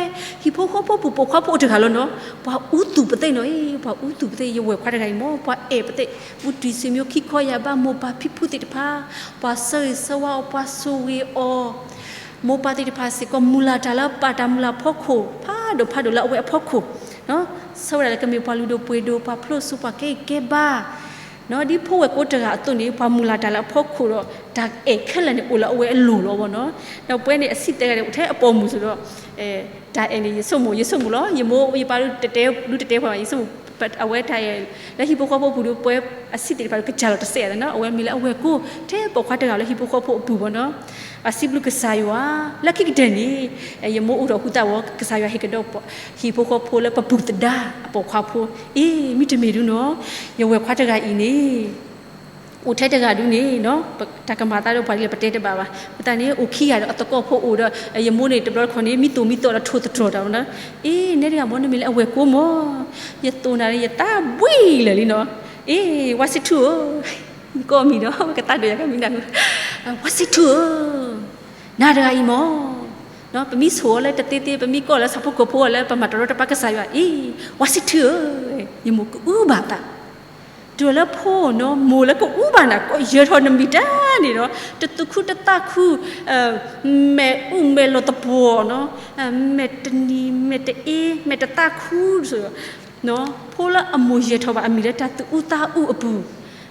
ဟံၣ်ဖိဃီဖိပူၤပိာ်ခွါဖိအိၣ်တဂၤလီၤနီၤ. ပှၤအူသူၣ်ပသ့ၣ်နီၤ, ပှၤအူသူၣ်ပသ့ၣ်, ယဝဲၢ်ခွါတဂၤအံၤမ့ၢ် ပှၤအဲၣ်ပသ့ၣ်, ဘူးတံၢ်ဆံးမံခံခီယၤဘၣ်, မိၢ်ပၢ်ဖံဖုသ့ၣ်တဖၣ်, ပှၤဆၢဂ့ၤဆၢဝါအီၤ, ပှၤဆိၣ်ဂ့ၤအီၤ မိၢ်ပၢ်သ့ၣ်တဖၣ်စ့ၢ်ကီး မုၢ်လၢ်တၢ်လၢပာ်တၢ်မုၢ်လၢ်ဖီခိၣ် ဖးဒိၣ်ဖးဒိၣ်လၢအဝဲအဖီခိၣ်, ဆၢဝဲဒၣ်လၢကမ့ၢ်ပှၤလုၢ်ဒိၣ်ပှ့ၤဒိၣ် ပှၤဖျိစိပှၤကဲဂံၢ်ကဲဘါ, ဒ်ဖိဝဲၢ်ကိာ်တဂၤအသိးန့ၣ် ပှၤမုၢ်လၢ်တၢ်လၢအဖီခိၣ်ဒီး တၢ်အဲၣ်ခဲလၢာ်န့ၣ် အိၣ်လၢအဝဲအလိၤလီၤဘၣ်နီၤ. ဒီးပဝဲန့ၣ်အဆံးသၢဂၤန့ၣ် အိၣ်ထဲအပိာ်မုၣ်စ့ၢ်ဒီး တၢ်အဲၣ်န့ၣ် ယဆိကမိၣ် ယဆိကမိၣ်လီၤ. ယမိၢ်ယပၢ်ဒုးတတဲ ဒုးတတဲပှၤဘၣ် ယဆိကမိၣ် အဝဲတၢ်အဲၣ်လၢဟံၣ်ဖိဃီဖိအပူၤဒီး ပှၤအဆံးသ့ၣ်တဖၣ်ကစၢ်လီၤတစဲးနီၤ. အဝဲမ့ၢ်လၢအဝဲၢ်ကိာ် ထဲပိာ်ခွါတဂၤလၢဟံၣ်ဖိဃီဖိအပူၤဘၣ်နီၤ. အစံးဘျုးကစၢ်ယွၤ လၢခံကတၢၢ်န့ၣ် ယမိၢ်အိၣ်ထီၣ်ဃုသးဝဲ ကစၢ်ယွၤဟ့ၣ်ကဒီး ဟံၣ်ဖိဃီဖိလၢပပုၢ်သဒါအပိာ်ခွါဖိ, အ့ မ့တမ့ၢ်ဒုနီၤ ယဝဲၢ်ခွါတဂၤအံၤန့ၣ် အိၣ်ထဲတဂၤဒုန့ၣ် တၢ်ကမၤသးဒီးပှၤဒ်လဲၣ် ပတဲတဘၣ်ဘၣ်. ပသးန့ၣ် အိၣ်ခံဂၤဒီးအသကိးဖိအိၣ်ဒီး ယမိၢ်န့ၣ် တဘျီတခီၣ်န့ၣ် မံသိၣ်မံသီၣ်ဒီးထိၣ်သတြီၤတၢ်နီၤ. အ့ နဲတဂၤမ့ၢ် နမ့ၢ်လၢအဝဲၢ်ကိာ်မ့ၢ် ယသိၣ်နၤန့ၣ် ယသးဘှံးလၢာ်လံနီၤ. အ့ ဝါစံထူဧၢ, ယကိးမံၤဒီး ဝဲကသးဒိၣ်ယၤကမံၤနၢ်ဟူ, ဝါစံထူဧၢ, နၤတဂၤအံၤမ့ၢ် ပမ့ၢ်ဆိၣ်အီၤလၢတသ့သ့ ပမ့ၢ်ကိးလၢဆၣ်ဖိကီၢ်ဖိအီၤလၢပမၤတရီတပါကစၢ်ယွၤအံၤ, ဝါစံထူဧၢ, ယမိၢ်ကအူဘၣ်သး တုၤလၢဖိနီၤ မိၢ်လၢကအူဘၣ်နၤ ကိးယၢၤထီၣ်နမံၤတၢ်န့ၣ်ဒီး တသူၣ်ခုတသးခု, မဲာ်အူမဲာ်လီၤသပှီၤနီၤ, မဲာ်တနံၤ မဲာ်တအ့ မဲာ်တသးခု, ဖိလၢအမိၢ်ယၢၤထီၣ်ဘၣ်အမံၤလၢတၢ်သူၣ်အူသးအူအပူၤ,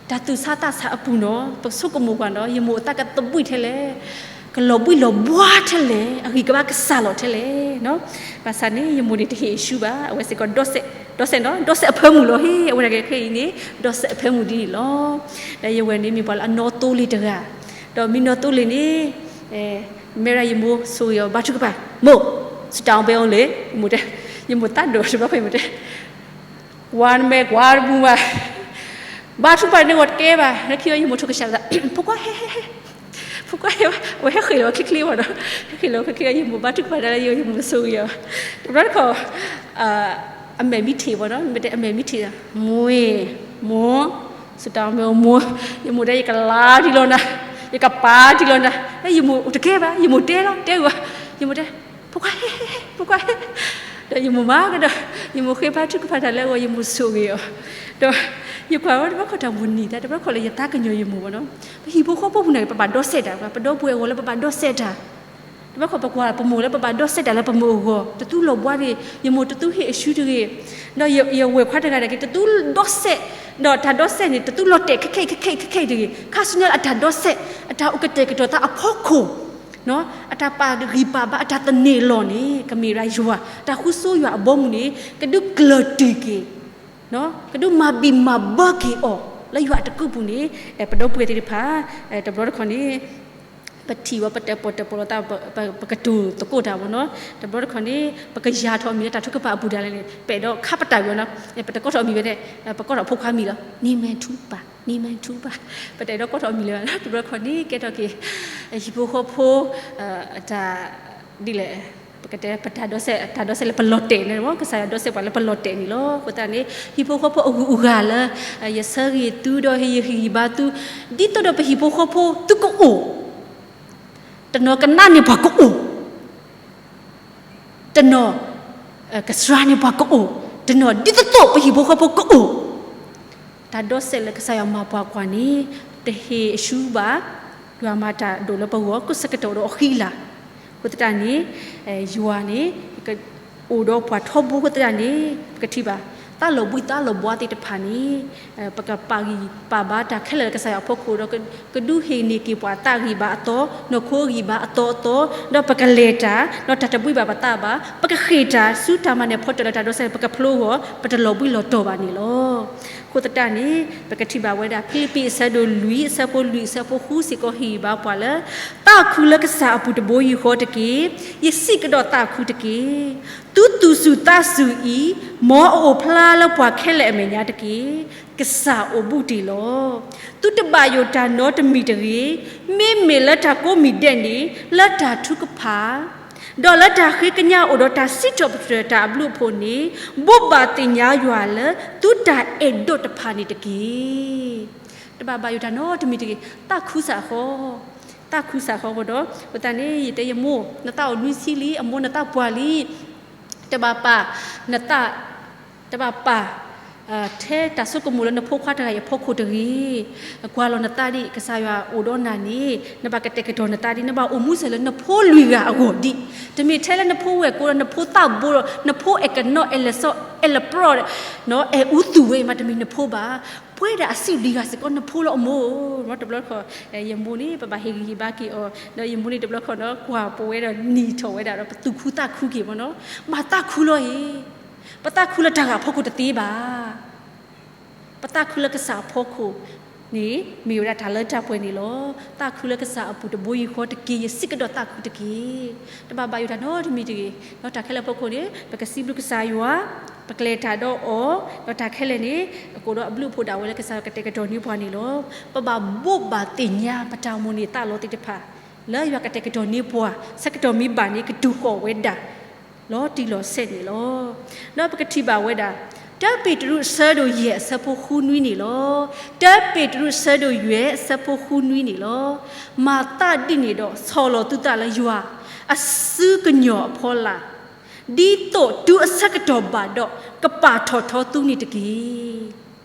တၢ်သူၣ်ဆါသးဆါအပူၤနီၤ ပဆိကမိၣ်ကွၢ်ဒီး ယမိၢ်အသးကသဘှံးထဲလဲၣ်, ကလီၤဘှံးလီၤဘှါထဲလဲၣ်, အဂံၢ်ကဘါကစၢ်လီၤထဲလဲၣ်. ဘၣ်ဆၣ်န့ၣ် ယမိၢ်န့ၣ်တဟ့ၣ်အရှုဘၣ်, အဝဲစ့ၢ်ကီး ဒီးစဲး, ဒီးစဲးအဖၢမုၢ်လီၤဟ့ၣ်, အဝဲဒၣ်ကဲခဲအံၤန့ၣ် ဒီးစဲးအဖၢမုၢ်ဒ်န့ၣ်လီၤ. ဒီးယဝဲၢ်န့ၣ်မ့ၢ်ပှၤလၢအနီသိလ့ၤတဂၤ, ဒီးမ့ၢ်နီသိလ့ၤန့ၣ် မ့ၢ်ဒၣ်ယမိၢ်ဆိၣ်ဂ့ၤအီၤ ဘါထုကဖၣ်, မိၢ်, စတၢ်အီၣ်ဘဲအီၤလဲၣ်, ယမိၢ်တဲ, ယမိၢ်သးဒိၣ်တဘျီဖဲယမိၢ်တဲ ကွၢ်နမဲာ်ကွၢ်တပူၤဘၣ်, ဘါထုကဖၣ်န့ၣ်ဂီၤတကဲဘၣ်, လၢခံအံၤယမိၢ်ထိၣ်ကစၢ်သး, ဖိခွါဟဲ, ဖိခွါဟဲ, အဝဲဟဲဃ့ၢ်လီၤဝဲချ့ချ့ဘၣ်ဒီး, ဟဲဃ့ၢ်လီၤဝဲချ့ချ့ ယမိၢ်ဘါထုကဖၣ်တၢ်လၢယိာ် ယမိၢ်ဆိၣ်ဂ့ၤအီၤ, တဘျီတခီၣ် အမဲာ်မံထံးဘၣ်ဒီး, မ့ၢ်တဲအမဲာ်မံထံးဒီး, မိၢ်, မိၢ်, စတၢ်မ့ၢ်မိၢ်, ယမိၢ်တဲ ယကလါထံလီၤနၤ, ယကပာ်ထံလီၤနၤ, လၢယမိၢ်အိၣ်တကဲဘၣ်, ယမိၢ်တဲလီၤ တဲအီၤ, ယမိၢ်တဲ, ဖိခွါဟဲ, ဖိခွါဟဲ, ဒီးယမိၢ်မၤကဒီး, ယမိၢ်ဃ့ဘါထုကဖၣ်တၢ်လၢအဂီၢ် ယမိၢ်ဆိၣ်ဂ့ၤအီၤ, ဒီးယကွၢ်ဝဲတဘျီခီၣ်တၢ်ဝူၤနံၤသး တဘျီခီၣ်လၢယသးကညီၤယမိၢ်ဘၣ်ဒီး, ပဟံၣ်ဖိဃီဖိပူၤန့ၣ် ပဘၣ်ဒီးစဲးတၢ်, ပဒီပုၢ်ဝဲၢ်အဂီၢ်လၢပဘၣ်ဒီးစဲးတၢ် တဘျီခီၣ်ပကွၢ်ပမိၢ်လၢပဘၣ်ဒီးစဲးတၢ်လၢပမိၢ်အဂီၢ် တသူလီၤဘှါတဂ့ၤ, ယမိၢ်တသူဟ့ၣ်အရှုတဂ့ၤ, ဒီးယဝဲၢ်ခွါတဂၤဒၣ်က့ၤ တသူဒီးစဲး, ဒီးတၢ်ဒီးစဲးန့ၣ် တသူလီၤတဲာ်ခဲခဲအံၤခဲခဲအံၤခဲခဲအံၤတဂ့ၤ, ခါဆူညါလၢအတၢ်ဒီးစဲး, အတၢ်အိၣ်ကတဲာ်ကတီၤသးအဖီခိၣ်, အတၢ်ပာ်ဂံၢ်ပာ်ဘါ အတၢ်သန့ၤလီၤန့ၣ် ကမ့ၢ်ဒၣ်ယွၤ, တၢ်ဃုစိယွၤအဘီအမုၢ်န့ၣ် ကဒုးကျၢၤတံၢ်က့ၤ ကဒုးမၤဘံၣ်မၤဘၢက့ၤအီၤ လၢယွၤအတကုၢ်ပူၤန့ၣ်, ပဒီပုၢ်ဝဲၢ်သ့ၣ်တဖၣ်, တဘျီတခီၣ်န့ၣ် ပထံၣ်ဝဲ ပတၢၣ်ပီၣ်တၢၣ်ပီၣ်လိာ်သး, ပကတိၤသကိးတၢ်ဘၣ်နီၤ, တဘျီတခီၣ်န့ၣ် ပကယၤထီၣ်အမံၤလၢတၢ်ထုကဖၣ်အပူၤဒၣ်လဲာ်န့ၣ် ပအဲၣ်ဒိးခါပတာ်ဝံၤနီၤ, ပတကိးထီၣ်အမံၤဝဲဒၣ်, ပကိးထီၣ်ဖိခွါမံၤလီၤ, နံၤမဲာ်ထူပၢ် နံၤမၤထူဘၣ်, ပတအဲၣ်ဒိးကိးထီၣ်အမံၤလၢၤဘၣ်, တဘျီခီန့ၣ် ကဲထီၣ်က့ၤ ဟံၣ်ဖိဃီဖိ တၢ် ဒ်လဲၣ်, ပကတဲ ပတၢ်ဒိးစဲး တၢ်ဒိးစဲးလၢပလီၤတဲာ်န့ၣ်မ့ၢ် ကစၢ်ယွၤဒိးစဲးပှၤလၢပလီၤတဲာ်န့ၣ်လီၤ. အဃိသတးန့ၣ် ဟံၣ်ဖိဃီဖိအဂုၤအဂၤလၢ ယဆၢဂ့ၤသုဒီးယဟ့ၣ်ဂံၢ်ဘါသု, ဒ်သိးဒီးပဟံၣ်ဖိဃီဖိသုကအိၣ် တနီၤကနၣ်န့ၢ်ပှၤကအိၣ်, တနီၤ ကစှၤန့ၢ်ပှၤကအိၣ်, တနီၤဒ်သိးသိးပဟံၣ်ဖိဃီဖိကအိၣ်, တၢ်ဒိးစဲးလၢကစၢ်ယွၤမၤပှၤကွၢ်န့ၣ် တဟ့ၣ်အရှုံးဘၣ်, ယွၤမၤတၢ်ဒိၣ်လၢပဂီၢ် ကဆၢကတီၢ်ဒီးအဃံလၤ, အဃိသတးန့ၣ် ယွၤန့ၣ် အိၣ်ဒီးပှၤထီဘိအဃိသတးန့ၣ် ပကထံၣ်ဘၣ် သးလီၤဘှံးသးလီၤဘှါသ့ၣ်တဖၣ်န့ၣ် ပကပာ်ဂံၢ်ပာ်ဘါတၢ်ခဲလၢာ်လၢကစၢ်ယွၤအဖီခိၣ်ဒီး ကဒုးဟ့ၣ်န့ၢ်က့ၤပှၤသးဂံၢ်ဘါအသီ, နီၢ်ခိအဂံၢ်ဘါအသီအသီ, ဒီးပကလဲၤတၢ် ဒီးတၢ်တဘှံးဘၣ်ပသးဘၣ်, ပကဃ့ၢ်တၢ်ဆူတၢ်မၤနၢၤဖီတၢၣ်လၢတၢ်ဒိးစဲး ပကဖျိအဂီၢ် ပတလီၤဘှံးလီၤတီၤဘၣ်န့ၣ်လီၤ. အဃိသတးန့ၣ် ပကထံၣ်ဘၣ်ဝဲဒၣ် ဖံလံးပံးအဆၢဒိၣ်လွံၢ် အဆၢဖိလွံၢ် အဆၢဖိဃုစ့ၢ်ကီး ဟ့ၣ်ဂံၢ်ဘါပှၤလၢ သးခုလၢကစၢ်အပူၤတဘိယူၢ်ဃီတက့ၢ်. ယစံးကဒီးသးခုတက့ၢ်. သုသူၣ်ဆူၣ်သးဆူၣ်အံၤ မ်အအိၣ်ဖျါလၢပှၤခဲလၢာ်အမဲာ်ညါတက့ၢ်. ကစၢ်အိၣ်ဘူးတ့ၢ်လီၤ. သုတဘၣ်ယိၣ်တၢ်နီတမံၤတဂ့ၤ. မ့မ့ၢ်လၢတၢ်ကိးမံၤဒဲးန့ၣ် လၢတၢ်ထုကဖၣ် ဒီးလၢတၢ်ဃ့ကညးအိၣ်ဒီးတၢ်စံးထီၣ်ပတြၢၤတၢ်အဘျုးအဖှိၣ်န့ၣ် ဘိးဘၣ်သ့ၣ်ညါယွၤလၢ သုတၢ်အဲၣ်ဒိးတဖၣ်န့ၣ်တက့ၢ်. တဘၣ်ဘၣ်ယိၣ်တၢ်နီတမံၤတဂ့ၤ. သးခုစ့ၢ်ကီး, သးခုစ့ၢ်ကီးဒီး အဃိသတးန့ၣ် ယတဲယမိၢ် နသးအိၣ်နွံဆံလံ, အမိၢ်နသးပှၢ်လံ, တဘၣ်ပာ် နသး တဘၣ်ပာ် ထဲတၢ်ဆိကမိၣ်လၢနဖိခွါတဂၤအံၤအဖီခိၣ်တဂ့ၤ. ကွၢ်လီၤနသးဒ် ကစၢ်ယွၤအိၣ်ဒီးနၤန့ၣ် နဘၣ်ကတဲာ်ကတီၤနသးဒ် နဘၣ်အိၣ်မူစဲၤလၢနဖိလွံၢ်ဂၤအဂီၢ်ဒံး. တမ့ၢ်ထဲလၢနဖိဝဲၢ်ကိဒီး နဖိသးဘိဒီး နဖိအဲၣ်ကနီၣ် အဲၣ်လဲၤစီ အဲၣ်လဲၤပြီ အဲၣ်အူသူၣ်ဝဲအံၤမး တမ့ၢ်နဖိဘၣ်. ပှဲၤဒၣ်အဆံးလွံၢ်ဂၤစ့ၢ်ကီး နဖိလီၤအမိၢ်. တဘျီတခီၣ် ယမိၢ်န့ၣ် ပဘၣ်ဟ့ၣ်ဂံၢ်ဟ့ၣ်ဘါက့ၤအီၤ ဒီးယမိၢ်န့ၣ် တဘျီတခီၣ်ဒီး ကွၢ်ပဝဲဒီးနံၤထီၣ်ဝဲဒၣ်ဒီး ပသူၣ်ခုသးခုက့ၤမ့ၢ်နီၤ. ဘၣ်သးခုလီၤအံၤ, ပသးခုလၢတၢ်ဂၤအဖီခိၣ်တသ့ဘၣ်. ပသးခုလၢကစၢ်အဖီခိၣ်န့ၣ် မ့ၢ်ဝဲဒၣ်တၢ်လၢတၢ်ပှဲၤန့ၣ်လီၤ. သးခုလၢကစၢ်အပူၤတဘိယူၢ်ဃီတက့ၢ်. ယစံးကဒီးသးခုတက့ၢ်. တဘၣ်ဘၣ်ယိၣ်တၢ်နီတမံၤတဂ့ၤ. ဒီးတၢ်ခဲလၢာ်အဖီခိၣ်န့ၣ် ပကစံးဘျုးကစၢ်ယွၤ, ပကလဲၤတၢ်ဒီးအီၤ, ဒီးတၢ်ခဲလၢာ်န့ၣ် အကအိၣ်ဒီးအဘျုးအဖှိၣ်ဒၣ်ဝဲလၢကစၢ်ယွၤကတဲာ်ကတီၤန့ၢ်ပှၤန့ၣ်လီၤ. ပဘၣ်ဘိးဘၣ်သ့ၣ်ညါပတၢ်အိၣ်မူန့ၣ်သးလီသ့ၣ်တဖၣ် လၢယွၤကတဲာ်ကတီၤန့ၢ်ပှၤ ဆၢကတီၢ်မ့ၢ်ဘၣ်န့ၣ် ကတိၤဃီၤဝဲဒၣ် လီၤတံၢ်လီၤဆဲးန့ၣ်လီၤ. ဒီးပကထံၣ်ဘၣ်ဝဲဒၣ် တၢပ့းတရူးအဆၢဒိၣ်ယဲၢ်အဆၢဖိဃုနွံန့ၣ်လီၤ. တၢပ့းတရူးအဆၢဒိၣ်ယဲၢ်အဆၢဖိဃုနွံန့ၣ်လီၤ. မၤသးဒ်န့ၣ်ဒီး ဆီၣ်လီၤသုသးလၢယွၤ အစုကညီၤအဖီလာ်, ဒ်သိးတုၤအဆၢကတီၢ်ဘၣ်ဒီး ကပာ်ထီၣ်ထီသုန့ၣ်တက့ၢ်.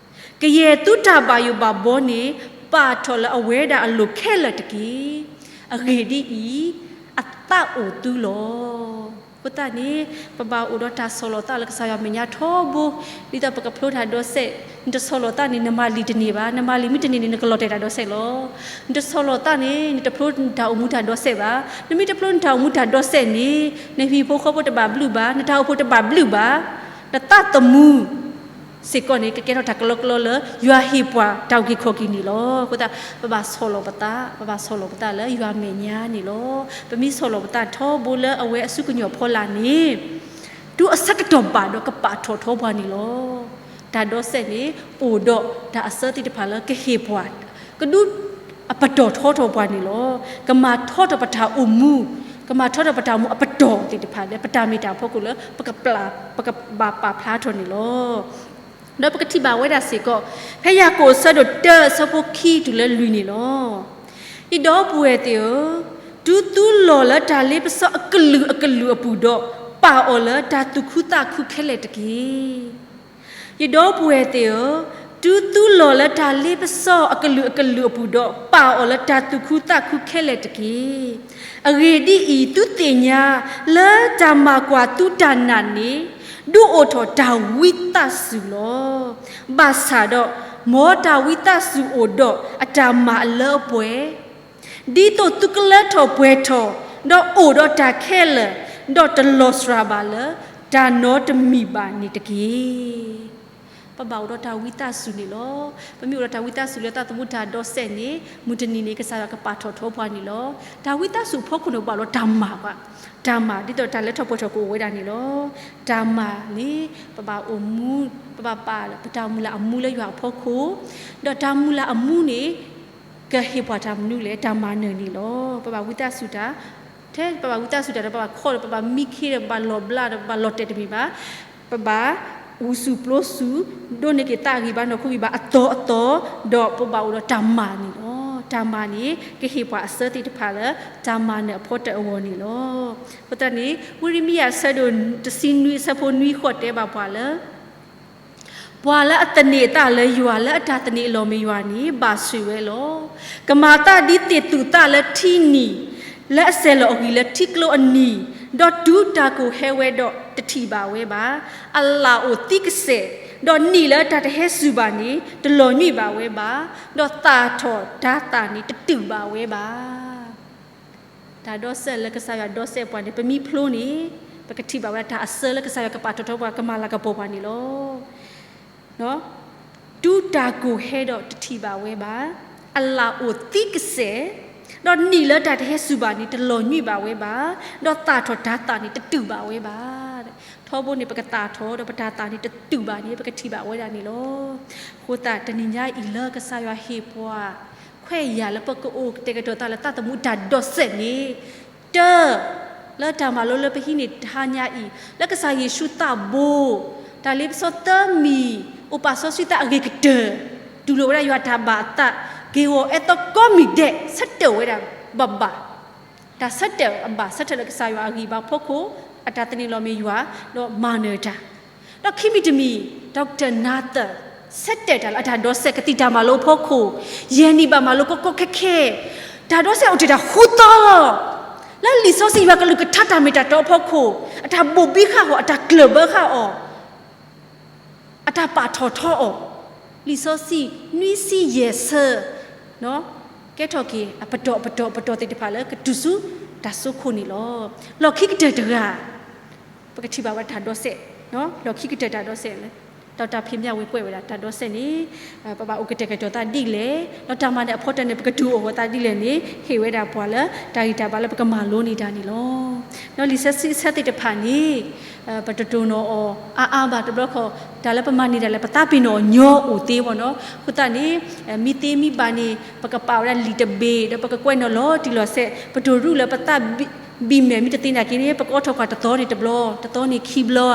ကယဲၢ်သုတၢ်ဘၣ်ယိၣ်ဘၣ်ဘီန့ၣ် ပာ်ထီၣ်လၢအဝဲဒၣ်အလိၤခဲလၢာ်တက့ၢ်. အဂ့ၢ်ဒ်အံၤ, အသးအိၣ်သုလီၤ. အဃိသတးန့ၣ် ပဘၣ်အိၣ်ဒီးတၢ်ဆီၣ်လီၤသးလၢကစၢ်ယွၤမဲာ်ညါထီဘိ, ဒ်သိးပကဖျိတၢ်ဒိးစဲး, နတဆီၣ်လီၤသးန့ၣ် နမၤလံာ်တန့ၢ်ဘၣ်, နမၤလံာ်မ့ၢ်တန့ၢ်န့ၣ် နကလီၤတဲာ်တၢ်ဒိးစဲးလီၤ. နတဆီၣ်လီၤသးန့ၣ် နတဖျိနတၢ်အိၣ်မူတၢ်ဒိးစဲးဘၣ်, နမ့ၢ်တဖျိနတၢ်အိၣ်မူတၢ်ဒိးစဲးန့ၣ် နဟံၣ်ဖိဃီဖိတဘၣ်ဘျုးဘၣ်, နတၢ်အိၣ်ဖှိၣ်တဘၣ်ဘျုးဘၣ်, နသးသမူ စ့ၢ်ကီးန့ၣ် ကကဲထီၣ်တၢ်ကလီကလီလၢ ယွၤဟ့ၣ်ပှၤတၢ်အုၣ်က့ၤခီၣ်က့ၤန့ၣ်လီၤ. အဃိသတး ပဘၣ်ဆီၣ်လီၤပသး, ပဘၣ်ဆီၣ်လီၤပသးလၢယွၤမဲာ်ညါန့ၣ်လီၤ. ပမ့ၢ်ဆီၣ်လီၤပသးထီဘိလၢအဝဲအစုကညီၤဖီလာ်န့ၣ် တုၤအဆၢကတီၢ်ဘၣ်ဒီးကပာ်ထီၣ်ထီပှၤန့ၣ်လီၤ. တၢ်ဒိးစဲးန့ၣ် အိၣ်ဒီးတၢ်အစၢသ့ၣ်တဖၣ်လၢကဟ့ၣ်ပှၤ ကဒုးအပတီၢ်ထီထီၣ်ပှၤန့ၣ်လီၤ. ကမၤထီထီၣ်ပတၢ်အိၣ်မူ, ကမၤထီထီၣ်ပတၢ်အိၣ်မူအပတီၢ်သ့ၣ်တဖၣ်လၢ ပတၢ်မ့ၢ်တၢ်အဖီခိၣ်လၢ ပကပျၢ်, ပကဘၣ်ပာ်ဖျါထီၣ်န့ၣ်လီၤ. ဒီးပကထံၣ်ဘၣ်ဝဲဒၣ်စ့ၢ်ကီး ဖဲယၤကိာ်အဆၢဒိၣ်တၢအဆၢဖိခံတုၤလၢလွံၢ်န့ၣ်လီၤ. ယဒီပုၢ်ဝဲၢ်သ့ၣ်ဧၢ, တုၤသုလီၤလၢတၢ်လ့ပစီအကလုာ်အကလုာ်အပူၤဒီး ပာ်အီၤလၢတၢ်သူၣ်ခုသးခုခဲလၢာ်တက့ၢ်. ယဒီပုၢ်ဝဲၢ်သ့ၣ်ဧၢ, တုၤသုလီၤလၢတၢ်လ့ပစီအကလုာ်အကလုာ်အပူၤဒီး ပာ်အီၤလၢတၢ်သူၣ်ခုသးခုခဲလၢာ်တက့ၢ်. အဂ့ၢ်ဒ်အံၤ, သုသ့ၣ်ညါလၢတၢ်မၤကွၢ်သုတၢ်နာ်န့ၣ် ဒုးအိၣ်ထီၣ်တၢ်ဝံသးစူၤလီၤ. ဘၣ်ဆၣ်ဒီး မ်တၢ်ဝံသးစူၤအိၣ်ဒီးအတၢ်မၤအလၢအပှဲၤ ဒ်သိးသုကလၢထီၣ်ပှဲၤထီၣ်, ဒီးအိၣ်ဒီးတၢ်ခဲလၢာ်, ဒီးတလီၤစှၤဘၣ်လၢတၢ်နီတမံၤဘၣ်န့ၣ်တက့ၢ်. ပဘၣ်အိၣ်ဒီးတၢ်ဝံသးစူၤန့ၣ်လီၤ. ပမ့ၢ်အိၣ်ဒီးတၢ်ဝံသးစူၤလၢသးသမူတၢ်ဒိးစဲးန့ၣ် မုၢ်တနံၤန့ၣ် ကစၢ်ယွၤကပာ်ထီၣ်ထီပှၤန့ၣ်လီၤ. တၢ်ဝံသးစူၤအဖီခိၣ်န့ၣ် ဘၣ်အိၣ်ဒီးတၢ်မၤပှၤ, တၢ်မၤ ဒ်သိးတၢ်လဲၤထီၣ်ပှဲၤထီၣ်ကအိၣ်ဝဲဒၣ်န့ၣ်လီၤ. တၢ်မၤန့ၣ် ပဘၣ်အိၣ်မူ, ပဘၣ်ပာ်ပတၢ်မုၢ်လၢ်အမူလၢယွၤအဖီခိၣ်, ဒီးတၢ်မုၢ်လၢ်အမူန့ၣ် ကဟ့ၣ်ပှၤတၢ်မနုၤလဲၣ်, တၢ်မၤနၢၤန့ၣ်လီၤ. ပဘၣ်ဝံသးစူၤတၢ်, ထဲပဘၣ်ဝံသးစူၤတၢ်ဒီး ပဘၣ်ခီဒီး ပဘၣ်မံခ့ဒီး ပဘၣ်လီၤဘျါဒီး ပဘၣ်လီၤတဲာ်တမ့ၢ်ဘၣ်. ပဘၣ်အူစူၤပျိစူၤ, ဒိးန့ၢ်က့ၤသးဂံၢ်ဘါနီၢ်ခိဂံၢ်ဘါအသီအသီ, ဒီးပဘၣ်အိၣ်ဒီးတၢ်မၤန့ၣ်လီၤ. တၢ်မၤန့ၣ် ကဟ့ၣ်ပှၤအစၢသ့ၣ်တဖၣ်လၢ တၢ်မၤနၢၤအဖီတၢၣ်အဂီၢ်န့ၣ်လီၤ. အဃိသတးန့ၣ် ဝံယံးရမံယၤအဆၢဒိၣ်တဆံနွံအဆၢဖိနွံဃိးတဲဘၣ်ပှၤလၢ ပှၤလၢအသန့ၤအသးလၢယွၤ လၢအတၢ်သန့ၤအလီၢ်မ့ၢ်ယွၤန့ၣ် ဘၣ်ဆိၣ်ဝဲလီၤ. ကမၤသးဒ်သ့ၣ်သူၣ်သးလၢထံနံၤ, လၢအစဲၤလီၤအဂံၢ်လၢထံကျိအနံၤ, ဒီးတုၤတၢ်ကိၢ်ဟဲဝဲဒီးတထံၣ်ဘၣ်ဝဲဘၣ်. အလၣ်အိၣ်သံကစဲာ်, ဒီးနံၣ်လၢတၢ်တဟဲစူၤဘၣ်န့ၣ် တလီၤညွံးဘၣ်ဝဲဘၣ်, ဒီးသၣ်ထီၣ်တၤသၣ်န့ၣ်တတုာ်ဘၣ်ဝဲဘၣ်. တၢ်ဒိးစဲးလၢကစၢ်ယွၤဒိးစဲးပှၤန့ၣ် ပမံဖျိန့ၣ် ပကထံၣ်ဘၣ်ဝဲဒၣ်တၢ်အစၢလၢကစၢ်ယွၤကပာ်ထီၣ်ထီပှၤ ကမၤလၤကပီၤပှၤန့ၣ်လီၤ. တုၤတၢ်ကိၢ်ဟဲဒီးတထံၣ်ဘၣ်ဝဲဘၣ်. အလၣ်အိၣ်သံကစဲာ်, ဒီးနံၣ်လၢတၢ်တဟဲစူၤဘၣ်န့ၣ် တလီၤညွံးဘၣ်ဝဲဘၣ်, ဒီးသၣ်ထီၣ်တၤသၣ်န့ၣ် တတုာ်ဘၣ်ဝဲဘၣ်. ထီဘိန့ၣ် ပကသၣ်ထီၣ်ဒီးပတၤသၣ်န့ၣ် တတုာ်ဘၣ်န့ၣ် ပကထံၣ်ဘၣ်ဝဲဒၣ်န့ၣ်လီၤ. အဃိသတးတနံၤညါအံၤလၢကစၢ်ယွၤဟ့ၣ်ပှၤ ခွဲးယာ်လၢပကအိၣ်ကတဲာ်ကတီၤသးလၢသးသမူတၢ်ဒိးစဲးန့ၣ်, တၢ, လၢတၢ်မၤလိလၢပဟံးန့ၢ်တဟါညါအံၤ လၢကစၢ်ယ့ၣ်ၡူးသးဘိ, တၢ်လ့ပစီသၢမံၤ, အိၣ်ပာ်စီဆှံသးအဂ့ၤကတၢၢ်, တူၢ်လိာ်ဝဲဒၣ်ယွၤတၢ်ဘၣ်အသး, က့ၢ်ဂီၤအဲသီကိးမံၤဒဲး ဆၢတဲာ်ဝဲဒၣ်ဘၣ်ဘၣ်. တၢ်ဆၢတဲာ်အဘၣ်ဆၢထၢၣ်လၢကစၢ်ယွၤအဂံၢ်ဘါဖီခိၣ်, အတၢ်သန့ၤလီၤမ့ၢ်ယွၤ, ဒီးမၤနၢၤတၢ် ဒီးခံမံၤတမံၤ Doctor Nathan ဆၢတဲာ်တၢ်လၢအတၢ်ဒိးစဲးကသံၣ်တၢ်မၤလိအဖီခိၣ်, ယဲၢ်နံၣ်ဘၣ်မၤလိကီကီခဲခဲ, တၢ်ဒိးစဲးအိၣ်တ့ၢ်တၢ်ဃုသီလီၤ. လၢလံာ်စီဆှံယွၤကလုၢ်ကထါတၢ်မ့ၢ်တၢ်တီအဖီခိၣ်, အတၢ်ဘိၣ်ဘံဃာ်အီၤ, အတၢ်ကျၢၢ်ဘၢဃာ်အီၤ, အတၢ်ပာ်ထီၣ်ထီအီၤ, လံာ်စီဆှံနွံဆံယဲၢ်ဆၢ ကဲထီၣ်က့ၤအပတီၢ်ပတီၢ်ပတီၢ်သ့ၣ်တဖၣ်လၢကတုၤဆူတၢ်စိခိၣ်န့ၣ်လီၤ. လီၢ်ခံကတၢၢ်တဂၤ ပကထံၣ်ဘၣ်ဝဲတၢ်ဒိးစဲး, လီၢ်ခံကတၢၢ်တၢ်ဒိးစဲးလၢ ဒီးတၢ်ဖံးမၠၣ်ဝဲပှဲၤဝဲဒၣ်တၢ်ဒိးစဲးန့ၣ်, ပဘၣ်အိၣ်ကတဲာ်ကတီၤသးဒ်လဲၣ်, ဒီးတၢ်မၤနၢၤအဖီတၢၣ်န့ၣ် ပကတုၤအိၣ်ဃီၤသးဒ်လဲၣ်န့ၣ် ဟ့ၣ်ဝဲဒၣ်ပှၤလၢတၢ်ဂံၢ်တၢ်ဘါလၢပကမၤလိန့ၢ်တၢ်န့ၣ်လီၤ. ဒီးလံာ်စီဆှံဆၢသ့ၣ်တဖၣ်န့ၣ် ပတတိၢ်နီၣ်အီၤအါအါဘၣ်တဘျီဃီ, တၢ်လၢပမၤန့ၢ်တၢ်လၢပသးပ့ၤနီၣ်အီၤညီအိၣ်သ့ဘၣ်နီၤ. အဃိသတးန့ၣ် မ့ၢ်သ့မ့ၢ်ဘၣ်န့ၣ် ပကပာ်ဝဲဒၣ်လံာ်တဘ့ၣ် ဒီးပကကွဲးနီၣ်လီၤတံၢ်လီၤဆဲး, ပတၢ်ရူၢ်လၢပသးဘံၣ်မဲာ်မ့ၢ်တသ့နာ်က့န့ၣ် ပကအိးထီၣ်ကွၢ်တသီန့ၣ်တဘျီ, တသီန့ၣ်ခံဘျီဧါ,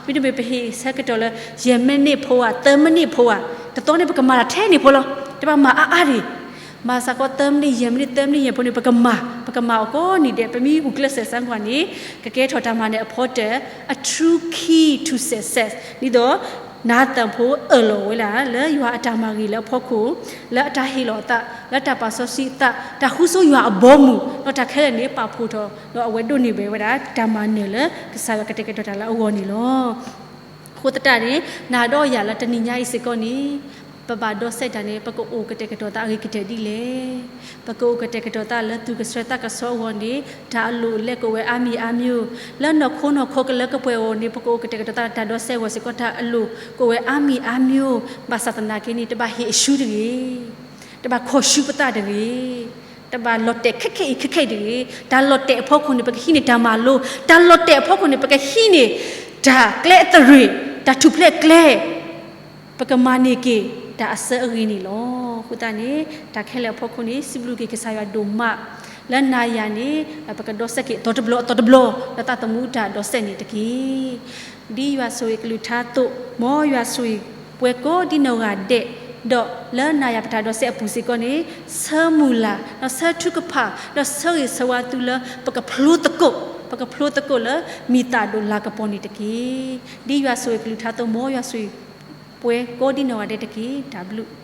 မ့တမ့ၢ်ပဟ့ၣ်ဆၢကတီၢ်လၢ ယဲၢ်မံးနံးဖိဧါ, သၢမံးနံးဖိဧါ, တသီန့ၣ်ပကမၤတၢ်ထဲန့ၣ်ဖိလီၤ. တဘၣ်မၤအါအါန့ၣ် မၤစ့ၢ်ကီးသၢမံးနံး ယဲၢ်မံးနံး သၢမံးနံး ယဲၢ်ဖိန့ၣ် ပကမၤ, ပကမၤအီၤကိးနံၤဒဲး, ပမ့ၢ်ဂုာ်ကျဲးစၢးစၢ်ကွၢ်န့ၣ် ကကဲထီၣ်တၢ်မၤနၢၤအဖီတၢၣ် a true key to success ဒ်သိး နၤသၢၣ်ဖိအၢၣ်လီၤဝဲဒၣ် လၢယွၤအတၢ်မၤဂ့ၤလၢအဖီခိၣ်, လၢအတၢ်ဟ့ၣ်လီၤအသး, လၢတၢ်ပာ်စီဆှံအသး, တၢ်ဃုဆိယွၤအဘီအမုၢ်, ဒီးတၢ်ခဲလၢာ်န့ၣ် ပာ်ဖှိၣ်ထီၣ် ဒီးအဝဲဒိးန့ၢ်ဘၣ်ဝဲဒၣ် တၢ်မၤနၢၤလၢကစၢ်ယွၤကတဲာ်ကတီၤတၢ်လၢအဂီၢ်န့ၣ်လီၤ. အဃိသတးန့ၣ် နၤဒီးယၤလၢတနံၤညါအံၤစ့ၢ်ကီးန့ၣ် ပဘၣ်ဒိးစဲးတၢ်န့ၣ် ပကအိၣ်ကတဲာ်ကတီၤသးအဂ့ၤကတၢၢ်ဒ်လဲၣ်. ပကအိၣ်ကတဲာ်ကတီၤသးလၢသူၣ်ကဆှၢသးကဆှီအဂီၢ်န့ၣ် တၢ်အလိၣ်အလဲၢ်ကအိၣ်ဝဲအါမံၤအါမျိုး, လၢနီၢ်ခိနီၢ်ခိကလၢကပှဲၤအဂီၢ်န့ၣ် ပကအိၣ်ကတဲာ်ကတီၤသးတၢ်ဒိးစဲးအဂီၢ်စ့ၢ်ကီး တၢ်အလိၣ်ကအိၣ်ဝဲအါမံၤအါမျိုး, ဘၣ်ဆၣ်သနာ်က့န့ၣ် တဘၣ်ဟ့ၣ်အၡူတဂ့ၤ, တဘၣ်ခီၣ်ဆူပသးတဂ့ၤ, တဘၣ်လီၤတဲာ်ခဲခဲအံၤခဲခဲအံၤတဂ့ၤ. တၢ်လီၤတဲာ်အဖီခိၣ်န့ၣ် ပကဟံးန့ၢ်တၢ်မၤလိ, တၢ်လီၤတဲာ်အဖီခိၣ်န့ၣ် ပကဟံးန့ၢ် တၢ်ကျဲအသရ့ၣ်, တၢ်ထူၣ်ဖျဲးကျဲ ပကမၤန့ၢ်က့ၤတၢ်အစၢအဂ့ၤန့ၣ်လီၤ. အဃိသတးန့ၣ် တၢ်ခဲလၢာ်အဖီခိၣ်န့ၣ် စံးဘျုးက့ၤကစၢ်ယွၤဒိၣ်မး လၢနၤယၤန့ၣ် ပကဒိးစဲးက့ၤအသီတဘျီအသီတဘျီ လၢသးသမူတၢ်ဒိးစဲးန့ၣ်တက့ၢ်. ဒ်ယွၤဆိၣ်ဂ့ၤကလုၢ်ကထါအသိး, မ်ယွၤဆိၣ်ဂ့ၤပှၤကိးဒ်နီၢ်ဂၤဒဲး, ဒီးလၢနၤယၤပတၢ်ဒိးစဲးအပူၤစ့ၢ်ကီးန့ၣ် ဆၢမုၢ်လၢ်, ဒီးဆၢထုကဖၣ်, ဒီးဆၢဂ့ၤဆၢဝါသုလၢပကဖျိသကိး, ပကဖျိသကိးလၢမံၤသးဒိၣ်လၤကပီၤန့ၣ်တက့ၢ်. ဒ်ယွၤဆိၣ်ဂ့ၤကလုၢ်ကထါအသိး, မ်ယွၤဆိၣ်ဂ့ၤပှၤကိးဒ်နီၢ်ဂၤဒဲးတက့ၢ်. တၢ်ဘျုး